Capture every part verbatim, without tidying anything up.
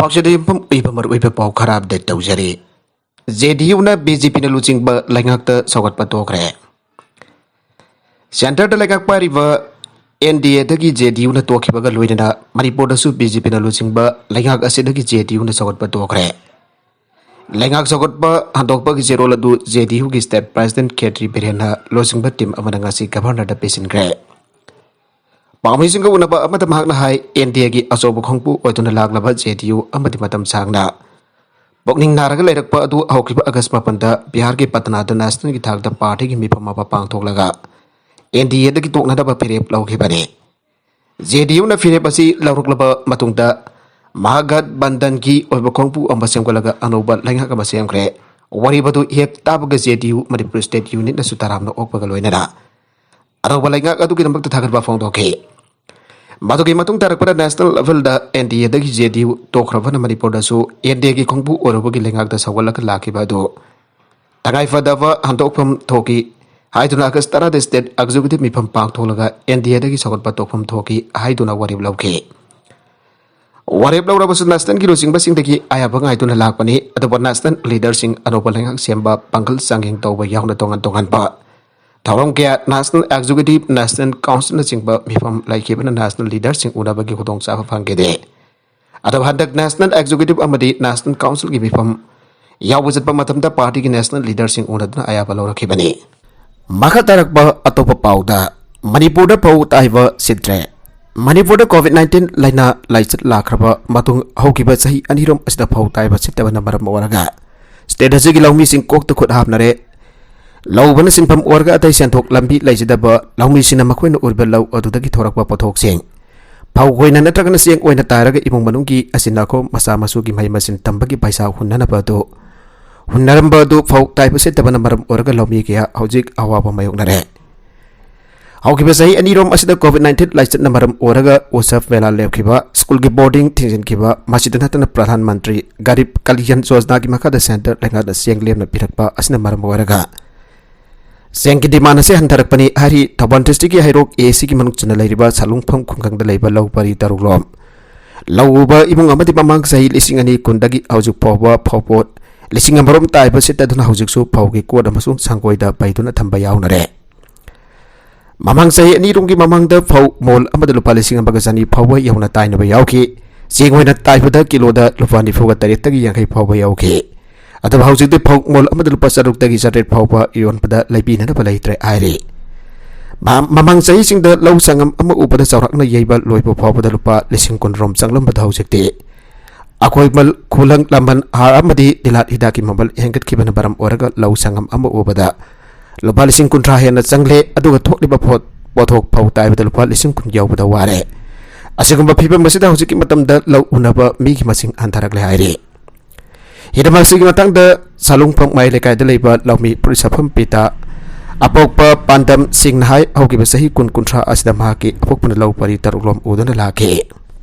ꯄꯥꯎꯆꯦꯗ ꯌꯨꯝꯐꯝ ꯑꯣꯏꯕ ꯃꯔꯨꯑꯣꯏꯕ ꯄꯥꯎ ꯈꯔ ꯑꯞꯗꯦꯠ ꯇꯧꯖꯔꯤ꯫ ꯖꯦ ꯗꯤ ꯌꯨꯅ ꯕꯤ ꯖꯦ ꯄꯤꯅ ꯂꯨꯆꯤꯡꯕ ꯂꯩꯉꯥꯛꯇ ꯁꯧꯒꯠꯄ ꯇꯣꯛꯈ꯭ꯔꯦ꯫ ꯁꯦꯟꯇꯔꯗ ꯂꯩꯉꯥꯛ ꯄꯥꯏꯔꯤꯕ ꯑꯦꯟ ꯗꯤ ꯑꯦꯗꯒꯤ ꯖꯦ ꯗꯤ ꯌꯨꯅ ꯇꯣꯛꯈꯤꯕꯒ ꯂꯣꯏꯅꯅ ꯃꯅꯤꯄꯨꯔꯗꯁꯨ ꯕꯤ ꯖꯦ ꯄꯤꯅ ꯂꯨꯆꯤꯡꯕ ꯂꯩꯉꯥꯛ ꯑꯁꯤꯗꯒꯤ ꯖꯦ ꯗꯤ ꯌꯨꯅ ꯁꯧꯒꯠꯄ ꯇꯣꯛꯈ꯭ꯔꯦ꯫ ꯂꯩꯉꯥꯛ ꯁꯧꯒꯠꯄ ꯍꯟꯗꯣꯛꯄꯒꯤ ꯆꯦꯔꯣꯜ ꯑꯗꯨ ꯖꯦ ꯗꯤ ꯌꯨꯒꯤ ꯁ꯭ꯇꯦꯠ ꯄ꯭ꯔꯦꯁꯤꯗꯦꯟꯠ ꯈꯦꯇ꯭ꯔꯤ ꯕꯤꯔꯦꯟꯅ ꯂꯨꯆꯤꯡꯕ ꯇꯤꯝ ꯑꯃꯅ ꯉꯁꯤ ꯒꯚꯔꯅꯔꯗ ꯄꯤꯁꯤꯟꯈ꯭ꯔꯦ꯫ ꯄꯥꯎꯃꯤꯁꯤꯡꯒ ꯎꯅꯕ ꯑꯃꯗ ꯃꯍꯥꯛꯅ ꯍꯥꯏ, ꯑꯦꯟ ꯗꯤ ꯑꯦꯒꯤ ꯑꯆꯧꯕ ꯈꯣꯡꯕꯨ ꯑꯣꯏꯗꯨꯅ ꯂꯥꯛꯂꯕ ꯖꯦ ꯗꯤ ꯌꯨ ꯑꯃꯗꯤ ꯃꯇꯝ ꯁꯥꯡꯅ ꯄꯨꯛꯅꯤꯡ ꯅꯥꯔꯒ ꯂꯩꯔꯛꯄ ꯑꯗꯨ ꯍꯧꯈꯤꯕ ꯑꯥꯒꯁ ꯃꯥꯄꯟꯗ ꯕꯤꯍꯥꯔꯒꯤ ꯄꯇꯅꯥꯗ ꯅꯦꯁꯅꯦꯜꯒꯤ ꯊꯥꯛꯇ ꯄꯥꯔꯇꯤꯒꯤ ꯃꯤꯐꯝ ꯑꯃ ꯄꯥꯡꯊꯣꯛꯂꯒ ꯑꯦꯟ ꯗꯤ ꯑꯦꯗꯒꯤ ꯇꯣꯛꯅꯅꯕ ꯐꯤꯔꯦꯞ ꯂꯧꯈꯤꯕꯅꯤ꯫ ꯖꯦ ꯗꯤ ꯌꯨꯅ ꯐꯤꯔꯦꯞ ꯑꯁꯤ ꯂꯧꯔꯛꯂꯕ ꯃꯇꯨꯡꯗ ꯃꯍꯥꯒꯠꯕꯟꯗꯟꯒꯤ ꯑꯣꯏꯕ ꯈꯣꯡꯕꯨ ꯑꯃ ꯁꯦꯝꯒꯠꯂꯒ ꯑꯅꯧꯕ ꯂꯩꯉꯥꯛ ꯑꯃ ꯁꯦꯝꯈ꯭ꯔꯦ꯫ ꯋꯥꯔꯦꯞ ꯑꯗꯨ ꯍꯦꯛ ꯇꯥꯕꯒ ꯖꯦ ꯗꯤ ꯌꯨ ꯃꯅꯤꯄꯨꯔ ꯁ꯭ꯇꯦꯠ ꯌꯨꯅꯤꯠꯅꯁꯨ ꯇꯔꯥꯝꯅ ꯑꯣꯛꯄꯒ ꯂꯣꯏꯅꯅ ꯑꯅꯧꯕ ꯂꯩꯉꯥꯛ ꯑꯗꯨꯒꯤꯗꯃꯛꯇ ꯊꯥꯒꯠꯄ ꯐꯣꯡꯗꯣꯛꯈꯤ꯫ ꯃꯗꯨꯒꯤ ꯃꯇꯨꯡ ꯇꯥꯔꯛꯄꯗ ꯅꯦꯁꯅꯦꯜ ꯂꯦꯚꯦꯜꯗ ꯑꯦꯟ ꯗꯤ ꯑꯦꯗꯒꯤ ꯖꯦ ꯗꯤ ꯌꯨ ꯇꯣꯛꯈ꯭ꯔꯕꯅ ꯃꯅꯤꯄꯨꯔꯗꯁꯨ ꯑꯦꯟ ꯗꯤ ꯑꯦꯒꯤ ꯈꯣꯡꯕꯨ ꯑꯣꯏꯔꯨꯕꯒꯤ ꯂꯩꯉꯥꯛꯇ ꯁꯧꯒꯠꯂꯒ ꯂꯥꯛꯈꯤꯕ ꯑꯗꯨ ꯇꯉꯥꯏꯐꯗꯕ ꯍꯟꯗꯣꯛꯐꯝ ꯊꯣꯛꯈꯤ ꯍꯥꯏꯗꯨꯅ ꯑꯥꯒꯁ ꯇꯔꯥꯗ ꯁ꯭ꯇꯦꯠ ꯑꯦꯛꯖꯤꯀ꯭ꯌꯨꯇꯤꯚ ꯃꯤꯐꯝ ꯄꯥꯡꯊꯣꯛꯂꯒ ꯑꯦꯟ ꯗꯤ ꯑꯦꯗꯒꯤ ꯁꯧꯒꯠꯄ ꯇꯣꯛꯐꯝ ꯊꯣꯛꯈꯤ ꯍꯥꯏꯗꯨꯅ ꯋꯥꯔꯦꯞ ꯂꯧꯈꯤ꯫ ꯋꯥꯔꯦꯞ ꯂꯧꯔꯕꯁꯨ ꯅꯦꯁꯅꯦꯜꯒꯤ ꯂꯨꯆꯤꯡꯕꯁꯤꯡꯗꯒꯤ ꯑꯌꯥꯕ ꯉꯥꯏꯗꯨꯅ ꯂꯥꯛꯄꯅꯤ꯫ ꯑꯗꯨꯕꯨ ꯅꯦꯁꯅꯦꯜ ꯂꯤꯗꯔꯁꯤꯡ ꯑꯅꯧꯕ ꯂꯩꯉꯥꯛ ꯁꯦꯝꯕ ꯄꯥꯡꯒꯜ ꯆꯥꯡꯌꯦꯡ ꯇꯧꯕ ꯌꯥꯎꯅ ꯇꯣꯉꯥꯟ ꯇꯣꯉꯥꯟꯕ ꯊꯧꯔꯝ ꯀꯌꯥ ꯅꯦꯁꯅꯦꯜ ꯑꯦꯛꯖꯤꯀ꯭ꯌꯨꯇꯤꯚ, ꯅꯦꯁꯅꯦꯜ ꯀꯥꯎꯟꯁꯤꯜꯅꯆꯤꯡꯕ ꯃꯤꯐꯝ ꯂꯩꯈꯤꯕꯅ ꯅꯦꯁꯅꯦꯜ ꯂꯤꯗꯔꯁꯤꯡ ꯎꯅꯕꯒꯤ ꯈꯨꯗꯣꯡꯆꯥꯕ ꯐꯪꯈꯤꯗꯦ꯫ ꯑꯗꯨꯕꯨ ꯍꯟꯗꯛ ꯅꯦꯁꯅꯦꯜ ꯑꯦꯛꯖꯤꯀ꯭ꯌꯨꯇꯤꯚ ꯑꯃꯗꯤ ꯅꯦꯁꯅꯦꯜ ꯀꯥꯎꯟꯁꯤꯜꯒꯤ ꯃꯤꯐꯝ ꯌꯥꯎꯕ ꯆꯠꯄ ꯃꯇꯝꯗ ꯄꯥꯔꯇꯤꯒꯤ ꯅꯦꯁꯅꯦꯜ ꯂꯤꯗꯔꯁꯤꯡ ꯎꯅꯗꯨꯅ ꯑꯌꯥꯕ ꯂꯧꯔꯛꯈꯤꯕꯅꯤ꯫ ꯃꯈꯥ ꯇꯥꯔꯛꯄ ꯑꯇꯣꯞꯄ ꯄꯥꯎꯗ, ꯃꯅꯤꯄꯨꯔꯗ ꯐꯧ ꯇꯥꯏꯕ ꯁꯤꯠꯇ꯭ꯔꯦ꯫ ꯃꯅꯤꯄꯨꯔꯗ ꯀꯣꯚꯤꯗ ꯅꯥꯏꯟꯇꯤꯟ ꯂꯥꯏꯅꯥ ꯂꯥꯏꯆꯠ ꯂꯥꯛꯈ꯭ꯔꯕ ꯃꯇꯨꯡ ꯍꯧꯈꯤꯕ ꯆꯍꯤ ꯑꯅꯤꯔꯣꯝ ꯑꯁꯤꯗ ꯐꯧ ꯇꯥꯏꯕ ꯁꯤꯠꯇꯕꯅ ꯃꯔꯝ ꯑꯣꯏꯔꯒ ꯁ꯭ꯇꯦꯠ ꯑꯁꯤꯒꯤ ꯂꯧꯃꯤꯁꯤꯡ ꯀꯣꯛꯇ ꯈꯨꯠ ꯍꯥꯞꯅꯔꯦ꯫ ꯂꯧ ꯎꯕꯅ ꯁꯤꯟꯐꯝ ꯑꯣꯏꯔꯒ ꯑꯇꯩ ꯁꯦꯟꯊꯣꯛ ꯂꯝꯕꯤ ꯂꯩꯖꯗꯕ ꯂꯧꯃꯤꯁꯤꯡꯅ ꯃꯈꯣꯏꯅ ꯎꯔꯤꯕ ꯂꯧ ꯑꯗꯨꯗꯒꯤ ꯊꯣꯔꯛꯄ ꯄꯣꯠꯊꯣꯛꯁꯤꯡ ꯐꯧ ꯑꯣꯏꯅ ꯅꯠꯇ꯭ꯔꯒꯅ ꯆꯦꯡ ꯑꯣꯏꯅ ꯇꯥꯏꯔꯒ ꯏꯃꯨꯡ ꯃꯅꯨꯡꯒꯤ ꯑꯁꯤꯟ ꯑꯈꯣꯝ ꯃꯆꯥ ꯃꯁꯨꯒꯤ ꯃꯍꯩ ꯃꯁꯤꯡ ꯇꯝꯕꯒꯤ ꯄꯩꯁꯥ ꯍꯨꯟꯅꯅꯕ ꯑꯗꯨ ꯍꯨꯟꯅꯔꯝꯕ ꯑꯗꯨ ꯐꯧ ꯇꯥꯏꯕ ꯁꯤꯠꯇꯕꯅ ꯃꯔꯝ ꯑꯣꯏꯔꯒ ꯂꯧꯃꯤ ꯀꯌꯥ ꯍꯧꯖꯤꯛ ꯑꯋꯥꯕ ꯃꯥꯌꯣꯛꯅꯔꯦ꯫ ꯍꯧꯈꯤꯕ ꯆꯍꯤ ꯑꯅꯤꯔꯣꯝ ꯑꯁꯤꯗ ꯀꯣꯚꯤꯗ ꯅꯥꯏꯟꯇꯤꯟ ꯂꯥꯏꯆꯠꯅ ꯃꯔꯝ ꯑꯣꯏꯔꯒ ꯎꯠꯁꯕ ꯃꯦꯂꯥ ꯂꯦꯞꯈꯤꯕ, ꯁ꯭ꯀꯨꯜꯒꯤ ꯕꯣꯔꯗꯤꯡ ꯊꯤꯡꯖꯤꯟꯈꯤꯕ, ꯃꯁꯤꯗ ꯅꯠꯇꯅ ꯄ꯭ꯔꯙꯥꯟ ꯃꯟꯇ꯭ꯔꯤ ꯒꯔꯤꯕ ꯀꯜꯌꯥꯟ ꯌꯣꯖꯅꯥꯒꯤ ꯃꯈꯥꯗ ꯁꯦꯟꯇꯔ ꯂꯩꯉꯥꯛꯅ ꯆꯦꯡ ꯂꯦꯝꯅ ꯄꯤꯔꯛꯄ ꯑꯁꯤꯅ ꯃꯔꯝ ꯑꯣꯏꯔꯒ ꯆꯦꯡꯒꯤ ꯗꯤꯃꯥꯟ ꯑꯁꯤ ꯍꯟꯊꯔꯛꯄꯅꯤ ꯍꯥꯏꯔꯤ꯫ ꯊꯧꯕꯥꯜ ꯗꯤꯁꯇ꯭ꯔꯤꯛꯀꯤ ꯍꯩꯔꯣꯛ ꯑꯦ ꯁꯤꯒꯤ ꯃꯅꯨꯡ ꯆꯟꯅ ꯂꯩꯔꯤꯕ ꯁꯥꯂꯨꯡꯐꯝ ꯈꯨꯡꯒꯪꯗ ꯂꯩꯕ ꯂꯧ ꯄꯔꯤ ꯇꯔꯨꯛꯂꯣꯝ ꯂꯧ ꯎꯕ ꯏꯃꯨꯡ ꯑꯃꯗꯤ ꯃꯃꯥꯡ ꯆꯍꯤ ꯂꯤꯁꯤꯡ ꯑꯅꯤ ꯀꯨꯟꯗꯒꯤ ꯍꯧꯖꯤꯛ ꯐꯥꯎꯕ ꯐꯧꯄꯣꯠ ꯂꯤꯁꯤꯡ ꯑꯃꯔꯣꯝ ꯇꯥꯏꯕ ꯁꯤꯠꯇꯗꯨꯅ ꯍꯧꯖꯤꯛꯁꯨ ꯐꯧꯒꯤ ꯀꯣꯠ ꯑꯃꯁꯨꯡ ꯁꯪꯒꯣꯏꯗ ꯄꯩꯗꯨꯅ ꯊꯝꯕ ꯌꯥꯎꯅꯔꯦ꯫ ꯃꯃꯥꯡ ꯆꯍꯤ ꯑꯅꯤꯔꯣꯝꯒꯤ ꯃꯃꯥꯡꯗ ꯐꯧ ꯃꯣꯜ ꯑꯃꯗ ꯂꯨꯄꯥ ꯂꯤꯁꯤꯡ ꯑꯃꯒ ꯆꯅꯤ ꯐꯥꯎꯕ ꯌꯧꯅ ꯇꯥꯏꯅꯕ ꯌꯥꯎꯈꯤ꯫ ꯆꯦꯡ ꯑꯣꯏꯅ ꯇꯥꯏꯕꯗ ꯀꯤꯂꯣꯗ ꯂꯨꯄꯥ ꯅꯤꯐꯨꯒ ꯇꯔꯦꯠꯇꯒꯤ ꯌꯥꯡꯈꯩ ꯐꯥꯎꯕ ꯌꯧꯈꯤ꯫ ꯑꯗꯨꯕꯨ ꯍꯧꯖꯤꯛꯇꯤ ꯐꯧ ꯃꯣꯜ ꯑꯃꯗ ꯂꯨꯄꯥ ꯆꯥꯇ꯭ꯔꯨꯛꯇꯒꯤ ꯆꯥꯇ꯭ꯔꯦꯠ ꯐꯥꯎꯕ ꯌꯣꯟꯕꯗ ꯂꯩꯕꯤꯅꯅꯕ ꯂꯩꯇ꯭ꯔꯦ ꯍꯥꯏꯔꯤ꯫ ꯃ-, ꯃꯃꯥꯡ ꯆꯍꯤꯁꯤꯡꯗ ꯂꯧ ꯁꯪꯒꯝ ꯑꯃ ꯎꯕꯗ ꯆꯥꯎꯔꯥꯛꯅ ꯌꯩꯕ ꯂꯣꯏꯕ ꯐꯥꯎꯕꯗ ꯂꯨꯄꯥ ꯂꯤꯁꯤꯡ ꯀꯨꯟ ꯔꯣꯝ ꯆꯪꯂꯝꯕꯗ ꯍꯧꯖꯤꯛꯇꯤ ꯑꯀꯣꯏꯕ ꯈꯨꯂꯪ ꯂꯃꯟ ꯍꯥꯔ ꯑꯃꯗꯤ ꯇꯤꯜꯍꯥꯠ ꯍꯤꯗꯥꯛꯀꯤ ꯃꯃꯜ ꯍꯦꯟꯒꯠꯈꯤꯕꯅ ꯃꯔꯝ ꯑꯣꯏꯔꯒ ꯂꯧ ꯁꯪꯒꯝ ꯑꯃ ꯎꯕꯗ ꯂꯨꯄꯥ ꯂꯤꯁꯤꯡ ꯀꯨꯟꯊ꯭ꯔꯥ ꯍꯦꯟꯅ ꯆꯪꯂꯦ꯫ ꯑꯗꯨꯒ ꯊꯣꯛꯂꯤꯕ ꯄꯣꯠ-, ꯄꯣꯠꯊꯣꯛ ꯐꯧ ꯇꯥꯏꯕꯗ ꯂꯨꯄꯥ ꯂꯤꯁꯤꯡ ꯀꯨꯟ ꯌꯧꯕꯗ ꯋꯥꯔꯦ꯫ ꯑꯁꯤꯒꯨꯝꯕ ꯐꯤꯕꯝ ꯑꯁꯤꯗ ꯍꯧꯖꯤꯛꯀꯤ ꯃꯇꯝꯗ ꯂꯧ ꯎꯅꯕ ꯃꯤꯒꯤ ꯃꯁꯤꯡ ꯍꯟꯊꯔꯛꯂꯦ ꯍꯥꯏꯔꯤ꯫ ꯍꯤꯔꯝ ꯑꯁꯤꯒꯤ ꯃꯇꯥꯡꯗ ꯁꯥꯂꯨꯡꯐꯝ ꯃꯌꯥꯏ ꯂꯩꯀꯥꯏꯗ ꯂꯩꯕ ꯂꯧꯃꯤ ꯄꯨꯔꯤꯁꯥꯐꯝ ꯄꯤꯇꯥ ꯑꯄꯣꯛꯄ ꯄꯥꯟꯗꯝ ꯁꯤꯡꯅ ꯍꯥꯏ, ꯍꯧꯈꯤꯕ ꯆꯍꯤ ꯀꯨꯟ ꯀꯨꯟꯊ꯭ꯔꯥ ꯑꯁꯤꯗ ꯃꯍꯥꯛꯀꯤ ꯑꯄꯣꯛꯄꯅ ꯂꯧ ꯄꯔꯤ ꯇꯔꯨꯛ ꯂꯣꯝ ꯎꯗꯨꯅ ꯂꯥꯛꯈꯤ꯫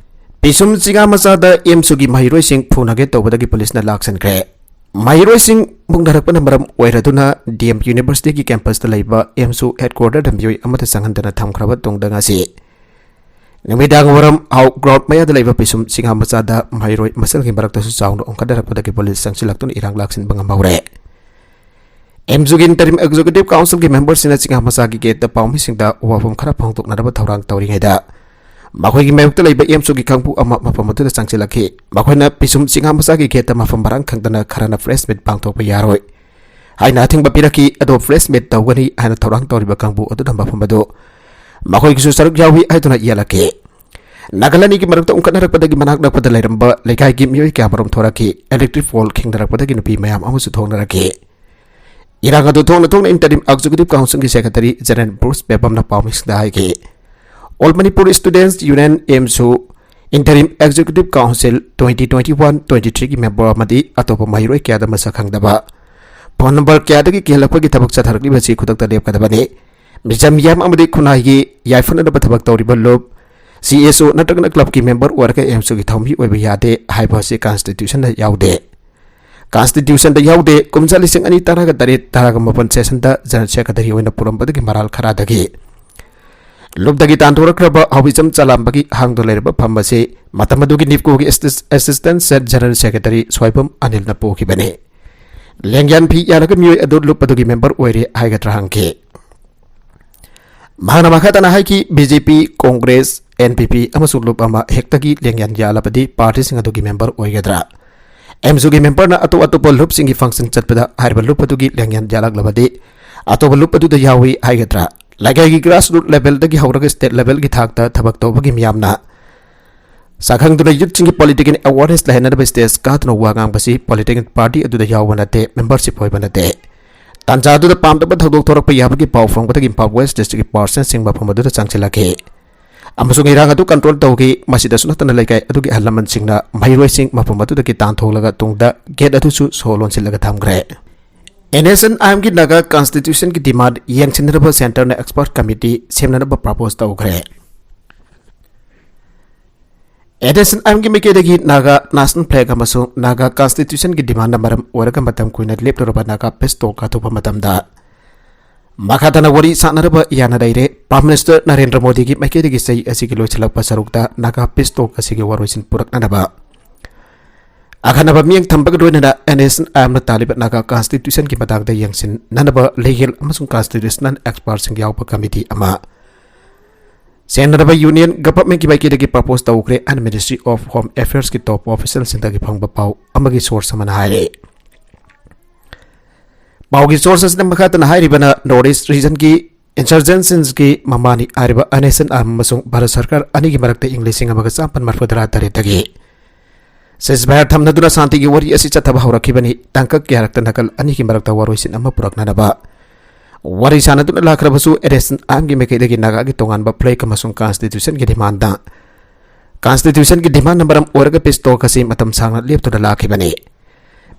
ꯄꯤꯁꯨꯝ ꯆꯤꯉꯥ ꯃꯆꯥꯗ ꯑꯦꯝꯁꯨꯒꯤ ꯃꯍꯩꯔꯣꯏꯁꯤꯡ ꯐꯨꯅꯒꯦ ꯇꯧꯕꯗꯒꯤ ꯄꯨꯂꯤꯁꯅ ꯂꯥꯛꯁꯤꯟꯈ꯭ꯔꯦ꯫ ꯃꯍꯩꯔꯣꯏꯁꯤꯡ ꯃꯨꯛꯅꯔꯛꯄꯅ ꯃꯔꯝ ꯑꯣꯏꯔꯗꯨꯅ ꯗꯤ ꯑꯦꯝ ꯌꯨꯅꯤꯚꯔꯁꯤꯇꯤꯒꯤ ꯀꯦꯝꯄꯁꯇ ꯂꯩꯕ ꯑꯦꯝꯁꯨ ꯍꯦꯗꯀ꯭ꯋꯥꯇꯔꯗ ꯃꯤꯑꯣꯏ ꯑꯃꯗ ꯆꯪꯍꯟꯗꯅ ꯊꯝꯈ꯭ꯔꯕ ꯇꯨꯡꯗ ꯉꯁꯤ ꯅꯨꯃꯤꯗꯥꯡ ꯋꯥꯏꯔꯝ ꯍꯥꯎ ꯒ꯭ꯔꯥꯎꯟ ꯃꯌꯥꯗ ꯂꯩꯕ ꯄꯤꯁꯨꯝ ꯆꯤꯉꯥ ꯃꯆꯥꯗ ꯃꯍꯩꯔꯣꯏ ꯃꯁꯦꯜꯒꯤ ꯃꯔꯛꯇꯁꯨ ꯆꯥꯎꯅ ꯑꯣꯟꯈꯠꯅꯔꯛꯄꯗꯒꯤ ꯄꯨꯂꯤꯁ ꯆꯪꯁꯤꯜꯂꯛꯇꯨꯅ ꯏꯔꯥꯡ ꯂꯥꯛꯁꯤꯟꯕ ꯉꯝꯍꯧꯔꯦ꯫ ꯑꯦꯝꯁꯨꯒꯤ ꯏꯟꯇꯔꯤꯝ ꯑꯦꯛꯖꯤꯀ꯭ꯌꯨꯇꯤꯚ ꯀꯥꯎꯟꯁꯤꯜꯒꯤ ꯃꯦꯝꯕꯔꯁꯤꯡꯅ ꯆꯤꯉꯥ ꯃꯆꯥꯒꯤ ꯒꯦꯠꯇ ꯄꯥꯎꯃꯤꯁꯤꯡꯗ ꯋꯥꯐꯝ ꯈꯔ ꯐꯣꯡꯗꯣꯛꯅꯅꯕ ꯊꯧꯔꯥꯡ ꯇꯧꯔꯤꯉꯩꯗ ꯃꯈꯣꯏꯒꯤ ꯃꯥꯌꯣꯛꯇ ꯂꯩꯕ ꯑꯦꯝꯁꯨꯒꯤ ꯀꯥꯡꯕꯨ ꯑꯃ ꯃꯐꯝ ꯑꯗꯨꯗ ꯆꯪꯁꯤꯜꯂꯛꯈꯤ꯫ ꯃꯈꯣꯏꯅ ꯄꯤꯁꯨꯝ ꯆꯤꯉꯥ ꯃꯆꯥꯒꯤ ꯒꯦꯠꯇ ꯃꯐꯝ ꯃꯔꯥꯡ ꯈꯪꯗꯅ ꯈꯔꯅ ꯄ꯭ꯔꯦꯁ ꯃꯤꯠ ꯄꯥꯡꯊꯣꯛꯄ ꯌꯥꯔꯣꯏ ꯍꯥꯏꯅ ꯑꯊꯤꯡꯕ ꯄꯤꯔꯛꯈꯤ꯫ ꯑꯗꯣ ꯄ꯭ꯔꯦꯁ ꯃꯤꯠ ꯇꯧꯒꯅꯤ ꯍꯥꯏꯅ ꯊꯧꯔꯥꯡ ꯇꯧꯔꯤꯕ ꯀꯥꯡꯕꯨ ꯑꯗꯨꯅ ꯃꯐꯝ ꯑꯗꯨ ꯃꯈꯣꯏꯒꯤꯁꯨ ꯁꯔꯨꯛ ꯌꯥꯎꯏ ꯍꯥꯏꯗꯨꯅ ꯌꯦꯜꯂꯛꯈꯤ꯫ ꯅꯥꯀꯜ ꯑꯅꯤꯒꯤ ꯃꯔꯛꯇ ꯎꯪꯈꯠꯅꯔꯛꯄꯗꯒꯤ ꯃꯅꯥꯛ ꯅꯛꯄꯗ ꯂꯩꯔꯝꯕ ꯂꯩꯀꯥꯏꯒꯤ ꯃꯤꯑꯣꯏ ꯀꯌꯥꯃꯔꯨꯝ ꯊꯣꯔꯛꯈꯤ꯫ ꯏꯂꯦꯛꯇ꯭ꯔꯤꯛ ꯄꯣꯜ ꯈꯤꯡꯅꯔꯛꯄꯗꯒꯤ ꯅꯨꯄꯤ ꯃꯌꯥꯝ ꯑꯃꯁꯨ ꯊꯣꯛꯅꯔꯛꯈꯤ꯫ ꯏꯔꯥꯡ ꯑꯗꯨ ꯊꯣꯛꯅ ꯊꯣꯛꯅ ꯏꯟꯇꯔꯤꯝ ꯑꯦꯛꯖꯤꯀ꯭ꯌꯨꯇꯤꯚ ꯀꯥꯎꯟꯁꯤꯜꯒꯤ ꯁꯦꯀ꯭ꯔꯦꯇꯔꯤ ꯖꯦꯅꯦꯔꯦꯜ ꯕ꯭ꯔꯨꯁ ꯕꯦꯕꯝꯅ ꯄꯥꯎꯃꯤꯁꯤꯡꯗ ꯍꯥꯏꯈꯤ꯫ ꯑꯣꯜ ꯃꯅꯤꯄꯨꯔ ꯁ꯭ꯇꯨꯗꯦꯟꯠꯁ ꯌꯨꯅꯤꯌꯟ, ꯑꯦꯝꯁꯨ, interim executive council twenty twenty one twenty ꯊ꯭ꯔꯤꯒꯤ ꯃꯦꯝꯕꯔ ꯑꯃꯗꯤ ꯑꯇꯣꯞꯄ ꯃꯍꯩꯔꯣꯏ ꯀꯌꯥꯗ ꯃꯁꯛ ꯈꯪꯗꯕ ꯐꯣꯟ ꯅꯝꯕꯔ ꯀꯌꯥꯗꯒꯤ ꯀꯤꯍꯜꯂꯛꯄꯒꯤ ꯊꯕꯛ ꯆꯠꯊꯔꯛꯂꯤꯕꯁꯤ ꯈꯨꯗꯛꯇ ꯂꯦꯞꯀꯗꯕꯅꯤ꯫ ꯃꯤꯆꯝ ꯃꯤꯌꯥꯝ ꯑꯃꯗꯤ ꯈꯨꯟꯅꯥꯏꯒꯤ ꯌꯥꯏꯐꯅꯅꯕ ꯊꯕꯛ ꯇꯧꯔꯤꯕ ꯂꯨꯞ, ꯁꯤ ꯑꯦꯁ ꯑꯣ ꯅꯠꯇ꯭ꯔꯒꯅ ꯀ꯭ꯂꯕꯀꯤ ꯃꯦꯝꯕꯔ ꯑꯣꯏꯔꯒ ꯑꯦꯝꯁꯨꯒꯤ ꯊꯧꯃꯤ ꯑꯣꯏꯕ ꯌꯥꯗꯦ ꯍꯥꯏꯕ ꯑꯁꯤ ꯀꯟꯁꯇꯤꯇ꯭ꯌꯨꯁꯟꯗ ꯌꯥꯎꯗꯦ꯫ ꯀꯟꯁꯇꯤꯇ꯭ꯌꯨꯁꯟꯗ ꯌꯥꯎꯗꯦ꯫ ꯀꯨꯝꯖꯥ ꯂꯤꯁꯤꯡ ꯑꯅꯤ ꯇꯔꯥꯒ ꯇꯔꯦꯠ ꯇꯔꯥꯒ ꯃꯥꯄꯟ ꯁꯦꯁꯟꯗ ꯖꯦꯅꯔꯦꯜ ꯁꯦꯀ꯭ꯔꯦꯇꯔꯤ ꯑꯣꯏꯅ ꯄꯨꯔꯝꯕꯗꯒꯤ ꯃꯔꯥꯜ ꯈꯔꯗꯒꯤ ꯂꯨꯞꯇꯒꯤ ꯇꯥꯟꯊꯣꯔꯛꯈ꯭ꯔꯕ ꯍꯋꯤꯆꯝ ꯆꯂꯥꯝꯕꯒꯤ ꯍꯥꯡꯗꯨꯅ ꯂꯩꯔꯕ ꯐꯝ ꯑꯁꯤ ꯃꯇꯝ ꯑꯗꯨꯒꯤ ꯅꯤꯞꯀꯣꯒꯤ ꯑꯦꯁꯤꯁ-, ꯑꯦꯁꯤꯁꯇꯦꯟ ꯁꯦꯠ ꯖꯦꯅꯔꯦꯜ ꯁꯦꯀ꯭ꯔꯦꯇꯔꯤ ꯁ꯭ꯋꯥꯏꯕꯝ ꯑꯅꯤꯜꯅ ꯄꯨꯈꯤꯕꯅꯤ꯫ ꯂꯦꯡꯌꯥꯟ ꯐꯤ ꯌꯥꯜꯂꯒ ꯃꯤꯑꯣꯏ ꯑꯗꯨ ꯂꯨꯞ ꯑꯗꯨꯒꯤ ꯃꯦꯝꯕꯔ ꯑꯣꯏꯔꯦ ꯍꯥꯏꯒꯗ꯭ꯔꯥ ꯍꯪꯈꯤ꯫ ꯃꯍꯥꯛꯅ ꯃꯈꯥ ꯇꯥꯅ ꯍꯥꯏꯈꯤ, ꯕꯤ ꯖꯦ ꯄꯤ, ꯀꯣꯡꯒ꯭ꯔꯦꯁ, ꯑꯦꯟ ꯄꯤ ꯄꯤ ꯑꯃꯁꯨꯡ ꯂꯨꯞ ꯑꯃ ꯍꯦꯛꯇꯒꯤ ꯂꯦꯡꯌꯥꯟ ꯌꯥꯜꯂꯕꯗꯤ ꯄꯥꯔꯇꯤꯁꯤꯡ ꯑꯗꯨꯒꯤ ꯃꯦꯝꯕꯔ ꯑꯣꯏꯒꯗ꯭ꯔꯥ? ꯑꯦꯝꯁꯨꯒꯤ ꯃꯦꯝꯕꯔꯅ ꯑꯇꯣꯞ ꯑꯇꯣꯞꯄ ꯂꯨꯞꯁꯤꯡꯒꯤ ꯐꯪꯁꯟ ꯆꯠꯄꯗ ꯍꯥꯏꯔꯤꯕ ꯂꯨꯞ ꯑꯗꯨꯒꯤ ꯂꯦꯡꯌꯥꯟ ꯌꯥꯜꯂꯛꯂꯕꯗꯤ ꯑꯇꯣꯞꯄ ꯂꯨꯞ ꯑꯗꯨꯗ ꯌꯥꯎꯏ ꯍꯥꯏꯒꯗ꯭ꯔꯥ? ꯂꯩꯀꯥꯏꯒꯤ ꯒ꯭ꯔꯥꯁꯔꯨꯠ ꯂꯦꯚꯦꯜꯗꯒꯤ ꯍꯧꯔꯒ ꯁ꯭ꯇꯦꯠ ꯂꯦꯚꯦꯜꯒꯤ ꯊꯥꯛꯇ ꯊꯕꯛ ꯇꯧꯕꯒꯤ ꯃꯤꯌꯥꯝꯅ ꯁꯛꯈꯪꯗꯨꯅ ꯌꯨꯠꯁꯤꯡꯒꯤ ꯄꯣꯂꯤꯇꯤꯀꯦꯜ ꯑꯦꯋꯥꯔꯅꯦꯁ ꯂꯩꯍꯟꯅꯕ ꯁ꯭ꯇꯦꯖ ꯀꯥꯗꯨꯅ ꯋꯥ ꯉꯥꯡꯕꯁꯤ ꯄꯣꯂꯤꯇꯤꯀꯦꯜ ꯄꯥꯔꯇꯤ ꯑꯗꯨꯗ ꯌꯥꯎꯕ ꯅꯠꯇꯦ, ꯃꯦꯝꯕꯔꯁꯤꯞ ꯑꯣꯏꯕ ꯅꯠꯇꯦ꯫ ꯇꯥꯟꯖꯥ ꯑꯗꯨꯗ ꯄꯥꯝꯗꯕ ꯊꯧꯗꯣꯛ ꯊꯣꯔꯛꯄ ꯌꯥꯕꯒꯤ ꯄꯥꯎ ꯐꯪꯕꯗꯒꯤ ꯏꯝꯐꯥꯜ ꯋꯦꯁ ꯗꯤꯁꯇ꯭ꯔꯤꯛꯀꯤ ꯄꯥꯔꯁꯟꯁꯤꯡ ꯃꯐꯝ ꯑꯗꯨꯗ ꯆꯪꯁꯤꯜꯂꯛꯈꯤ ꯑꯃꯁꯨꯡ ꯏꯔꯥꯡ ꯑꯗꯨ ꯀꯟꯇ꯭ꯔꯣꯜ ꯇꯧꯈꯤ꯫ ꯃꯁꯤꯗꯁꯨ ꯅꯠꯇꯅ ꯂꯩꯀꯥꯏ ꯑꯗꯨꯒꯤ ꯑꯍꯜ ꯂꯃꯟꯁꯤꯡꯅ ꯃꯍꯩꯔꯣꯏꯁꯤꯡ ꯃꯐꯝ ꯑꯗꯨꯗꯒꯤ ꯇꯥꯟꯊꯣꯛꯂꯒ ꯇꯨꯡꯗ ꯒꯦꯠ ꯑꯗꯨꯁꯨ ꯁꯣ ꯂꯣꯟꯁꯤꯜꯂꯒ ꯊꯝꯈ꯭ꯔꯦ꯫ ꯑꯦꯟ ꯑꯦꯁ ꯑꯦꯟ ꯑꯥꯏ ꯑꯦꯝꯒꯤ ꯅꯥꯒꯥ ꯀꯟꯁꯇꯤꯇ꯭ꯌꯨꯁꯟꯒꯤ ꯗꯤꯃꯥꯟ ꯌꯦꯡꯁꯤꯟꯅꯅꯕ ꯁꯦꯟꯇꯔꯅ ꯑꯦꯛꯁꯄꯔꯠ ꯀꯃꯤꯇꯤ ꯁꯦꯝꯅꯅꯕ ꯄ꯭ꯔꯄꯣꯖ ꯇꯧꯈ꯭ꯔꯦ꯫ ꯑꯦꯟ ꯑꯦꯁ ꯑꯦꯟ ꯑꯥꯏ ꯑꯦꯝꯒꯤ ꯃꯥꯏꯀꯩꯗꯒꯤ ꯅꯥꯒꯥ ꯅꯦꯁꯅꯦꯜ ꯐ꯭ꯂꯦꯒ ꯑꯃꯁꯨꯡ ꯅꯥꯒꯥ ꯀꯟꯁꯇꯤꯇ꯭ꯌꯨꯁꯟꯒꯤ ꯗꯤꯃꯥꯟꯅ ꯃꯔꯝ ꯑꯣꯏꯔꯒ ꯃꯇꯝ ꯀꯨꯏꯅ ꯂꯦꯞꯂꯨꯔꯕ ꯅꯥꯒꯥ ꯄꯤꯁ ꯇꯣꯛ ꯀꯥꯊꯣꯛꯄ ꯃꯇꯝꯗ ꯃꯈꯥ ꯇꯥꯅ ꯋꯥꯔꯤ ꯁꯥꯟꯅꯔꯕ ꯌꯥꯅ ꯂꯩꯔꯦ꯫ ꯄ꯭ꯔꯥꯏꯝ ꯃꯤꯅꯤꯁꯇꯔ ꯅꯔꯦꯟꯗ꯭ꯔ ꯃꯣꯗꯤꯒꯤ ꯃꯥꯏꯀꯩꯗꯒꯤ ꯆꯍꯤ ꯑꯁꯤꯒꯤ ꯂꯣꯏꯁꯤꯜꯂꯛꯄ ꯁꯔꯨꯛꯇ ꯅꯥꯒꯥ ꯄꯤꯁ ꯇꯣꯛ ꯑꯁꯤꯒꯤ ꯋꯥꯔꯣꯏꯁꯤꯟ ꯄꯨꯔꯛꯅꯅꯕ ꯑꯈꯟꯅꯕ ꯃꯤꯠꯌꯦꯡ ꯊꯝꯕꯒ ꯂꯣꯏꯅꯅ ꯑꯦꯟ ꯑꯦꯁ ꯑꯦꯟ ꯑꯥꯏ ꯑꯦꯝꯅ ꯇꯥꯜꯂꯤꯕ ꯅꯥꯒꯥ ꯀꯟꯁꯇꯤꯇ꯭ꯌꯨꯁꯟꯒꯤ ꯃꯇꯥꯡꯗ ꯌꯦꯡꯁꯤꯟꯅꯅꯕ ꯂꯤꯒꯦꯜ ꯑꯃꯁꯨꯡ ꯀꯟꯁꯇꯤꯇ꯭ꯌꯨꯁꯅꯦꯜ ꯑꯦꯛꯁꯄꯔꯠꯁꯤꯡ ꯌꯥꯎꯕ ꯀꯃꯤꯇꯤ ꯑꯃ ꯁꯦꯟꯅꯔꯕ ꯌꯨꯅꯤꯌꯟ ꯒꯚꯔꯟꯃꯦꯟꯠꯀꯤ ꯃꯥꯏꯀꯩꯗꯒꯤ ꯄ꯭ꯔꯄꯣꯖ ꯇꯧꯈ꯭ꯔꯦ ꯍꯥꯏꯅ ꯃꯤꯅꯤꯁꯇ꯭ꯔꯤ ꯑꯣꯐ ꯍꯣꯝ ꯑꯦꯐꯤꯌꯔꯁꯀꯤ ꯇꯣꯞ ꯑꯣꯐꯤꯁꯤꯌꯦꯜꯁꯤꯡꯗꯒꯤ ꯐꯪꯕ ꯄꯥꯎ ꯑꯃꯒꯤ ꯁꯣꯔꯁ ꯑꯃꯅ ꯍꯥꯏꯔꯦ꯫ ꯄꯥꯎꯒꯤ ꯁꯣꯔꯁ ꯑꯁꯤꯅ ꯃꯈꯥ ꯇꯥꯅ ꯍꯥꯏꯔꯤꯕꯅ, ꯅꯣꯔꯠ ꯏꯁ ꯔꯤꯖꯟꯒꯤ ꯏꯟꯁꯔꯖꯦꯟꯁꯤꯁꯀꯤ ꯃꯃꯥꯅꯤ ꯍꯥꯏꯔꯤꯕ ꯑꯦꯟ ꯑꯦꯁ ꯑꯦꯟ ꯑꯥꯔ ꯑꯃꯁꯨꯡ ꯚꯥꯔꯠ ꯁꯔꯀꯥꯔ ꯑꯅꯤꯒꯤ ꯃꯔꯛꯇ ꯏꯪ ꯂꯤꯁꯤꯡ ꯑꯃꯒ ꯆꯥꯃꯥꯄꯟ ꯃꯔꯤꯐꯨ ꯇꯔꯥ ꯇꯔꯦꯠꯇꯒꯤ ꯁꯤꯖꯐꯥꯌꯔ ꯊꯝꯅꯗꯨꯅ ꯁꯥꯟꯇꯤꯒꯤ ꯋꯥꯔꯤ ꯑꯁꯤ ꯆꯠꯊꯕ ꯍꯧꯔꯛꯈꯤꯕꯅꯤ꯫ ꯇꯥꯡꯀꯛ ꯀꯌꯥꯔꯛꯇ ꯅꯥꯀꯜ ꯑꯅꯤꯒꯤ ꯃꯔꯛꯇ ꯋꯥꯔꯣꯏꯁꯤꯟ ꯑꯃ ꯄꯨꯔꯛꯅꯅꯕ ꯋꯥꯔꯤ ꯁꯥꯟꯅꯗꯨꯅ ꯂꯥꯛꯈ꯭ꯔꯕꯁꯨ, ꯑꯦꯟ ꯑꯦꯁ ꯑꯦꯟ ꯑꯥꯏ ꯑꯦꯝꯒꯤ ꯃꯥꯏꯀꯩꯗꯒꯤ ꯅꯥꯒꯥꯒꯤ ꯇꯣꯉꯥꯟꯕ ꯐ꯭ꯂꯦꯒ ꯑꯃꯁꯨꯡ ꯀꯟꯁꯇꯤꯇ꯭ꯌꯨꯁꯟꯒꯤ ꯗꯤꯃꯥꯟꯗ, ꯀꯟꯁꯇꯤꯇ꯭ꯌꯨꯁꯟꯒꯤ ꯗꯤꯃꯥꯟꯅ ꯃꯔꯝ ꯑꯣꯏꯔꯒ ꯄꯤꯁ ꯇꯣꯛ ꯑꯁꯤ ꯃꯇꯝ ꯁꯥꯡꯅ ꯂꯦꯞꯇꯨꯅ ꯂꯥꯛꯈꯤꯕꯅꯤ꯫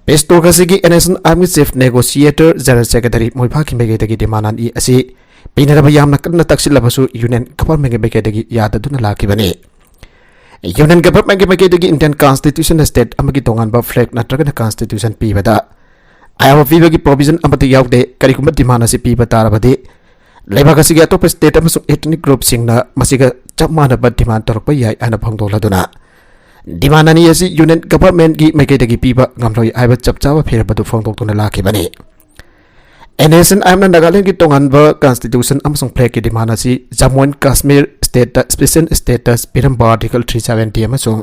ꯄꯤꯁ ꯇꯣꯛ ꯑꯁꯤꯒꯤ ꯑꯦꯟ ꯑꯦꯁ ꯑꯦꯟ ꯑꯥꯏ ꯑꯦꯝꯒꯤ ꯆꯤꯐ ꯅꯦꯒꯣꯁꯤꯌꯦꯇꯔ ꯖꯦꯅꯔꯦꯜ ꯁꯦꯀ꯭ꯔꯦꯇꯔꯤ ꯃꯣꯏꯐꯥ ꯈꯤꯝꯕꯦꯒꯦꯗꯒꯤ ꯗꯤꯃꯥꯟ ꯑꯅꯤ ꯑꯁꯤ ꯄꯤꯅꯅꯕ ꯌꯥꯝꯅ ꯀꯟꯅ ꯇꯛꯁꯤꯜꯂꯕꯁꯨ, ꯌꯨꯅꯤꯌꯟ ꯒꯚꯔꯟꯃꯦꯟꯠꯀꯤ ꯃꯥꯏꯀꯩꯗꯒꯤ ꯌꯥꯗꯗꯨꯅ ꯂꯥꯛꯈꯤꯕꯅꯤ꯫ ꯌꯨꯅꯤꯌꯟ ꯒꯚꯔꯟꯃꯦꯟꯠꯀꯤ ꯃꯥꯏꯀꯩꯗꯒꯤ ꯏꯟꯗꯤꯌꯟ ꯀꯟꯁꯇꯤꯇ꯭ꯌꯨꯁꯟꯅ ꯁ꯭ꯇꯦꯠ ꯑꯃꯒꯤ ꯇꯣꯉꯥꯟꯕ ꯐ꯭ꯂꯦꯒ ꯅꯠꯇ꯭ꯔꯒꯅ ꯀꯟꯁꯇꯤꯇ꯭ꯌꯨꯁꯟ ꯄꯤꯕꯗ ꯑꯌꯥꯕ ꯄꯤꯕꯒꯤ ꯄ꯭ꯔꯣꯚꯤꯖꯟ ꯑꯃꯠꯇ ꯌꯥꯎꯗꯦ꯫ ꯀꯔꯤꯒꯨꯝꯕ ꯗꯤꯃꯥꯟ ꯑꯁꯤ ꯄꯤꯕ ꯇꯥꯔꯕꯗꯤ, ꯂꯩꯕꯥꯛ ꯑꯁꯤꯒꯤ ꯑꯇꯣꯞꯄ state ꯑꯃꯁꯨꯡ ethnic groupꯁꯤꯡꯅ ꯃꯁꯤꯒ ꯆꯞ ꯃꯥꯟꯅꯕ demand ꯇꯧꯔꯛꯄ ꯌꯥꯏ ꯍꯥꯏꯅ ꯐꯣꯡꯗꯣꯛꯂꯗꯨꯅ, demand ꯑꯅꯤ ꯑꯁꯤ union governmentꯀꯤ ꯃꯥꯏꯀꯩꯗꯒꯤ ꯄꯤꯕ ꯉꯝꯂꯣꯏ ꯍꯥꯏꯕ ꯆꯞ ꯆꯥꯕ ꯐꯤꯔꯦꯞ ꯑꯗꯨ ꯐꯣꯡꯗꯣꯛꯇꯨꯅ ꯂꯥꯛꯈꯤꯕꯅꯤ꯫ NSCN-IMꯅ ꯅꯥꯒꯥꯂꯦꯟꯗꯒꯤ ꯇꯣꯉꯥꯟꯕ constitution ꯑꯃꯁꯨꯡ flagꯀꯤ demand ꯑꯁꯤ Jammu and Kashmir stateꯇ special status ꯄꯤꯔꯝꯕ Article three seventy ꯑꯃꯁꯨꯡ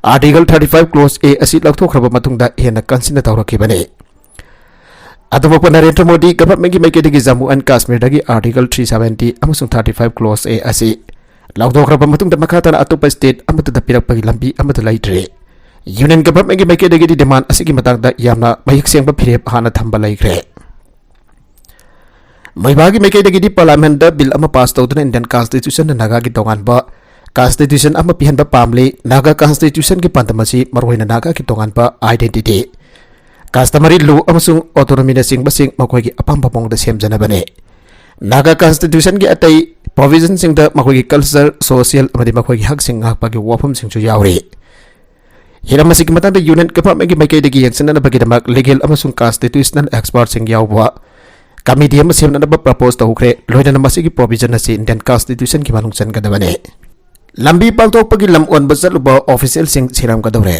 Article thirty-five Clause A ꯑꯁꯤ ꯂꯧꯊꯣꯛꯈ꯭ꯔꯕ ꯃꯇꯨꯡꯗ ꯍꯦꯟꯅ ꯀꯟꯁꯤꯟꯅ ꯇꯧꯔꯛꯈꯤꯕꯅꯤ꯫ ꯑꯗꯨꯃꯛꯄ ꯅꯔꯦꯟꯗ꯭ꯔ ꯃꯣꯗꯤ governmentꯀꯤ ꯃꯥꯏꯀꯩꯗꯒꯤ Jammu and Kashmirꯗꯒꯤ Article three seventy ꯑꯃꯁꯨꯡ thirty-five Clause A ꯑꯁꯤ ꯂꯧꯊꯣꯛꯈ꯭ꯔꯕ ꯃꯇꯨꯡꯗ ꯃꯈꯥ ꯇꯥꯅ ꯑꯇꯣꯞꯄ state ꯑꯃꯠꯇꯗ ꯄꯤꯔꯛꯄꯒꯤ ꯂꯝꯕꯤ ꯑꯃꯠꯇ ꯂꯩꯇ꯭ꯔꯤ꯫ Union governmentꯀꯤ ꯃꯥꯏꯀꯩꯗꯒꯤꯗꯤ demand ꯑꯁꯤꯒꯤ ꯃꯇꯥꯡꯗ ꯌꯥꯝꯅ ꯃꯌꯦꯛ ꯁꯦꯡꯕ ꯐꯤꯔꯦꯞ ꯍꯥꯟꯅ ꯊꯝꯕ ꯂꯩꯈ꯭ꯔꯦ꯫ ꯃꯣꯏꯕꯥꯒꯤ ꯃꯥꯏꯀꯩꯗꯒꯤꯗꯤ parliamentꯇ bill ꯑꯃ pass ꯇꯧꯗꯨꯅ Indian constitutionꯅ ꯅꯥꯒꯥꯒꯤ ꯇꯣꯉꯥꯟꯕ constitution ꯑꯃ ꯄꯤꯍꯟꯕ ꯄꯥꯝꯂꯤ꯫ ꯅꯥꯒꯥ constitutionꯒꯤ ꯄꯥꯟꯗꯝ ꯑꯁꯤ ꯃꯔꯨꯑꯣꯏꯅ ꯅꯥꯒꯥꯒꯤ ꯇꯣꯉꯥꯟꯕ identity, customary law ꯑꯃꯁꯨꯡ autonomyꯅꯆꯤꯡꯕꯁꯤꯡ ꯃꯈꯣꯏꯒꯤ ꯑꯄꯥꯝꯕ ꯃꯑꯣꯡꯗ ꯁꯦꯝꯖꯅꯕꯅꯤ꯫ ꯅꯥꯒꯥ constitutionꯒꯤ ꯑꯇꯩ provisionꯁꯤꯡꯗ ꯃꯈꯣꯏꯒꯤ culture, social ꯑꯃꯗꯤ ꯃꯈꯣꯏꯒꯤ ꯍꯛꯁꯤꯡ ꯉꯥꯛꯄꯒꯤ ꯋꯥꯐꯝꯁꯤꯡꯁꯨ ꯌꯥꯎꯔꯤ꯫ ꯍꯤꯔꯝ ꯑꯁꯤꯒꯤ ꯃꯇꯥꯡꯗ union governmentꯀꯤ ꯃꯥꯏꯀꯩꯗꯒꯤ ꯌꯦꯡꯁꯤꯟꯅꯅꯕꯒꯤꯗꯃꯛ legal ꯑꯃꯁꯨꯡ constitutional expertꯁꯤꯡ ꯌꯥꯎꯕ committee ꯑꯃ ꯁꯦꯝꯅꯅꯕ propose ꯇꯧꯈ꯭ꯔꯦ꯫ ꯂꯣꯏꯅꯅ ꯃꯁꯤꯒꯤ provision ꯑꯁꯤ Indian constitutionꯒꯤ ꯃꯅꯨꯡ ꯆꯟꯒꯗꯕꯅꯤ꯫ ꯂꯝꯕꯤ ꯄꯥꯛꯊꯣꯛꯄꯒꯤ ꯂꯝ ꯑꯣꯟꯕ ꯆꯠꯂꯨꯕ officialꯁꯤꯡ ꯁꯤꯔꯝꯒꯗꯧꯔꯦ꯫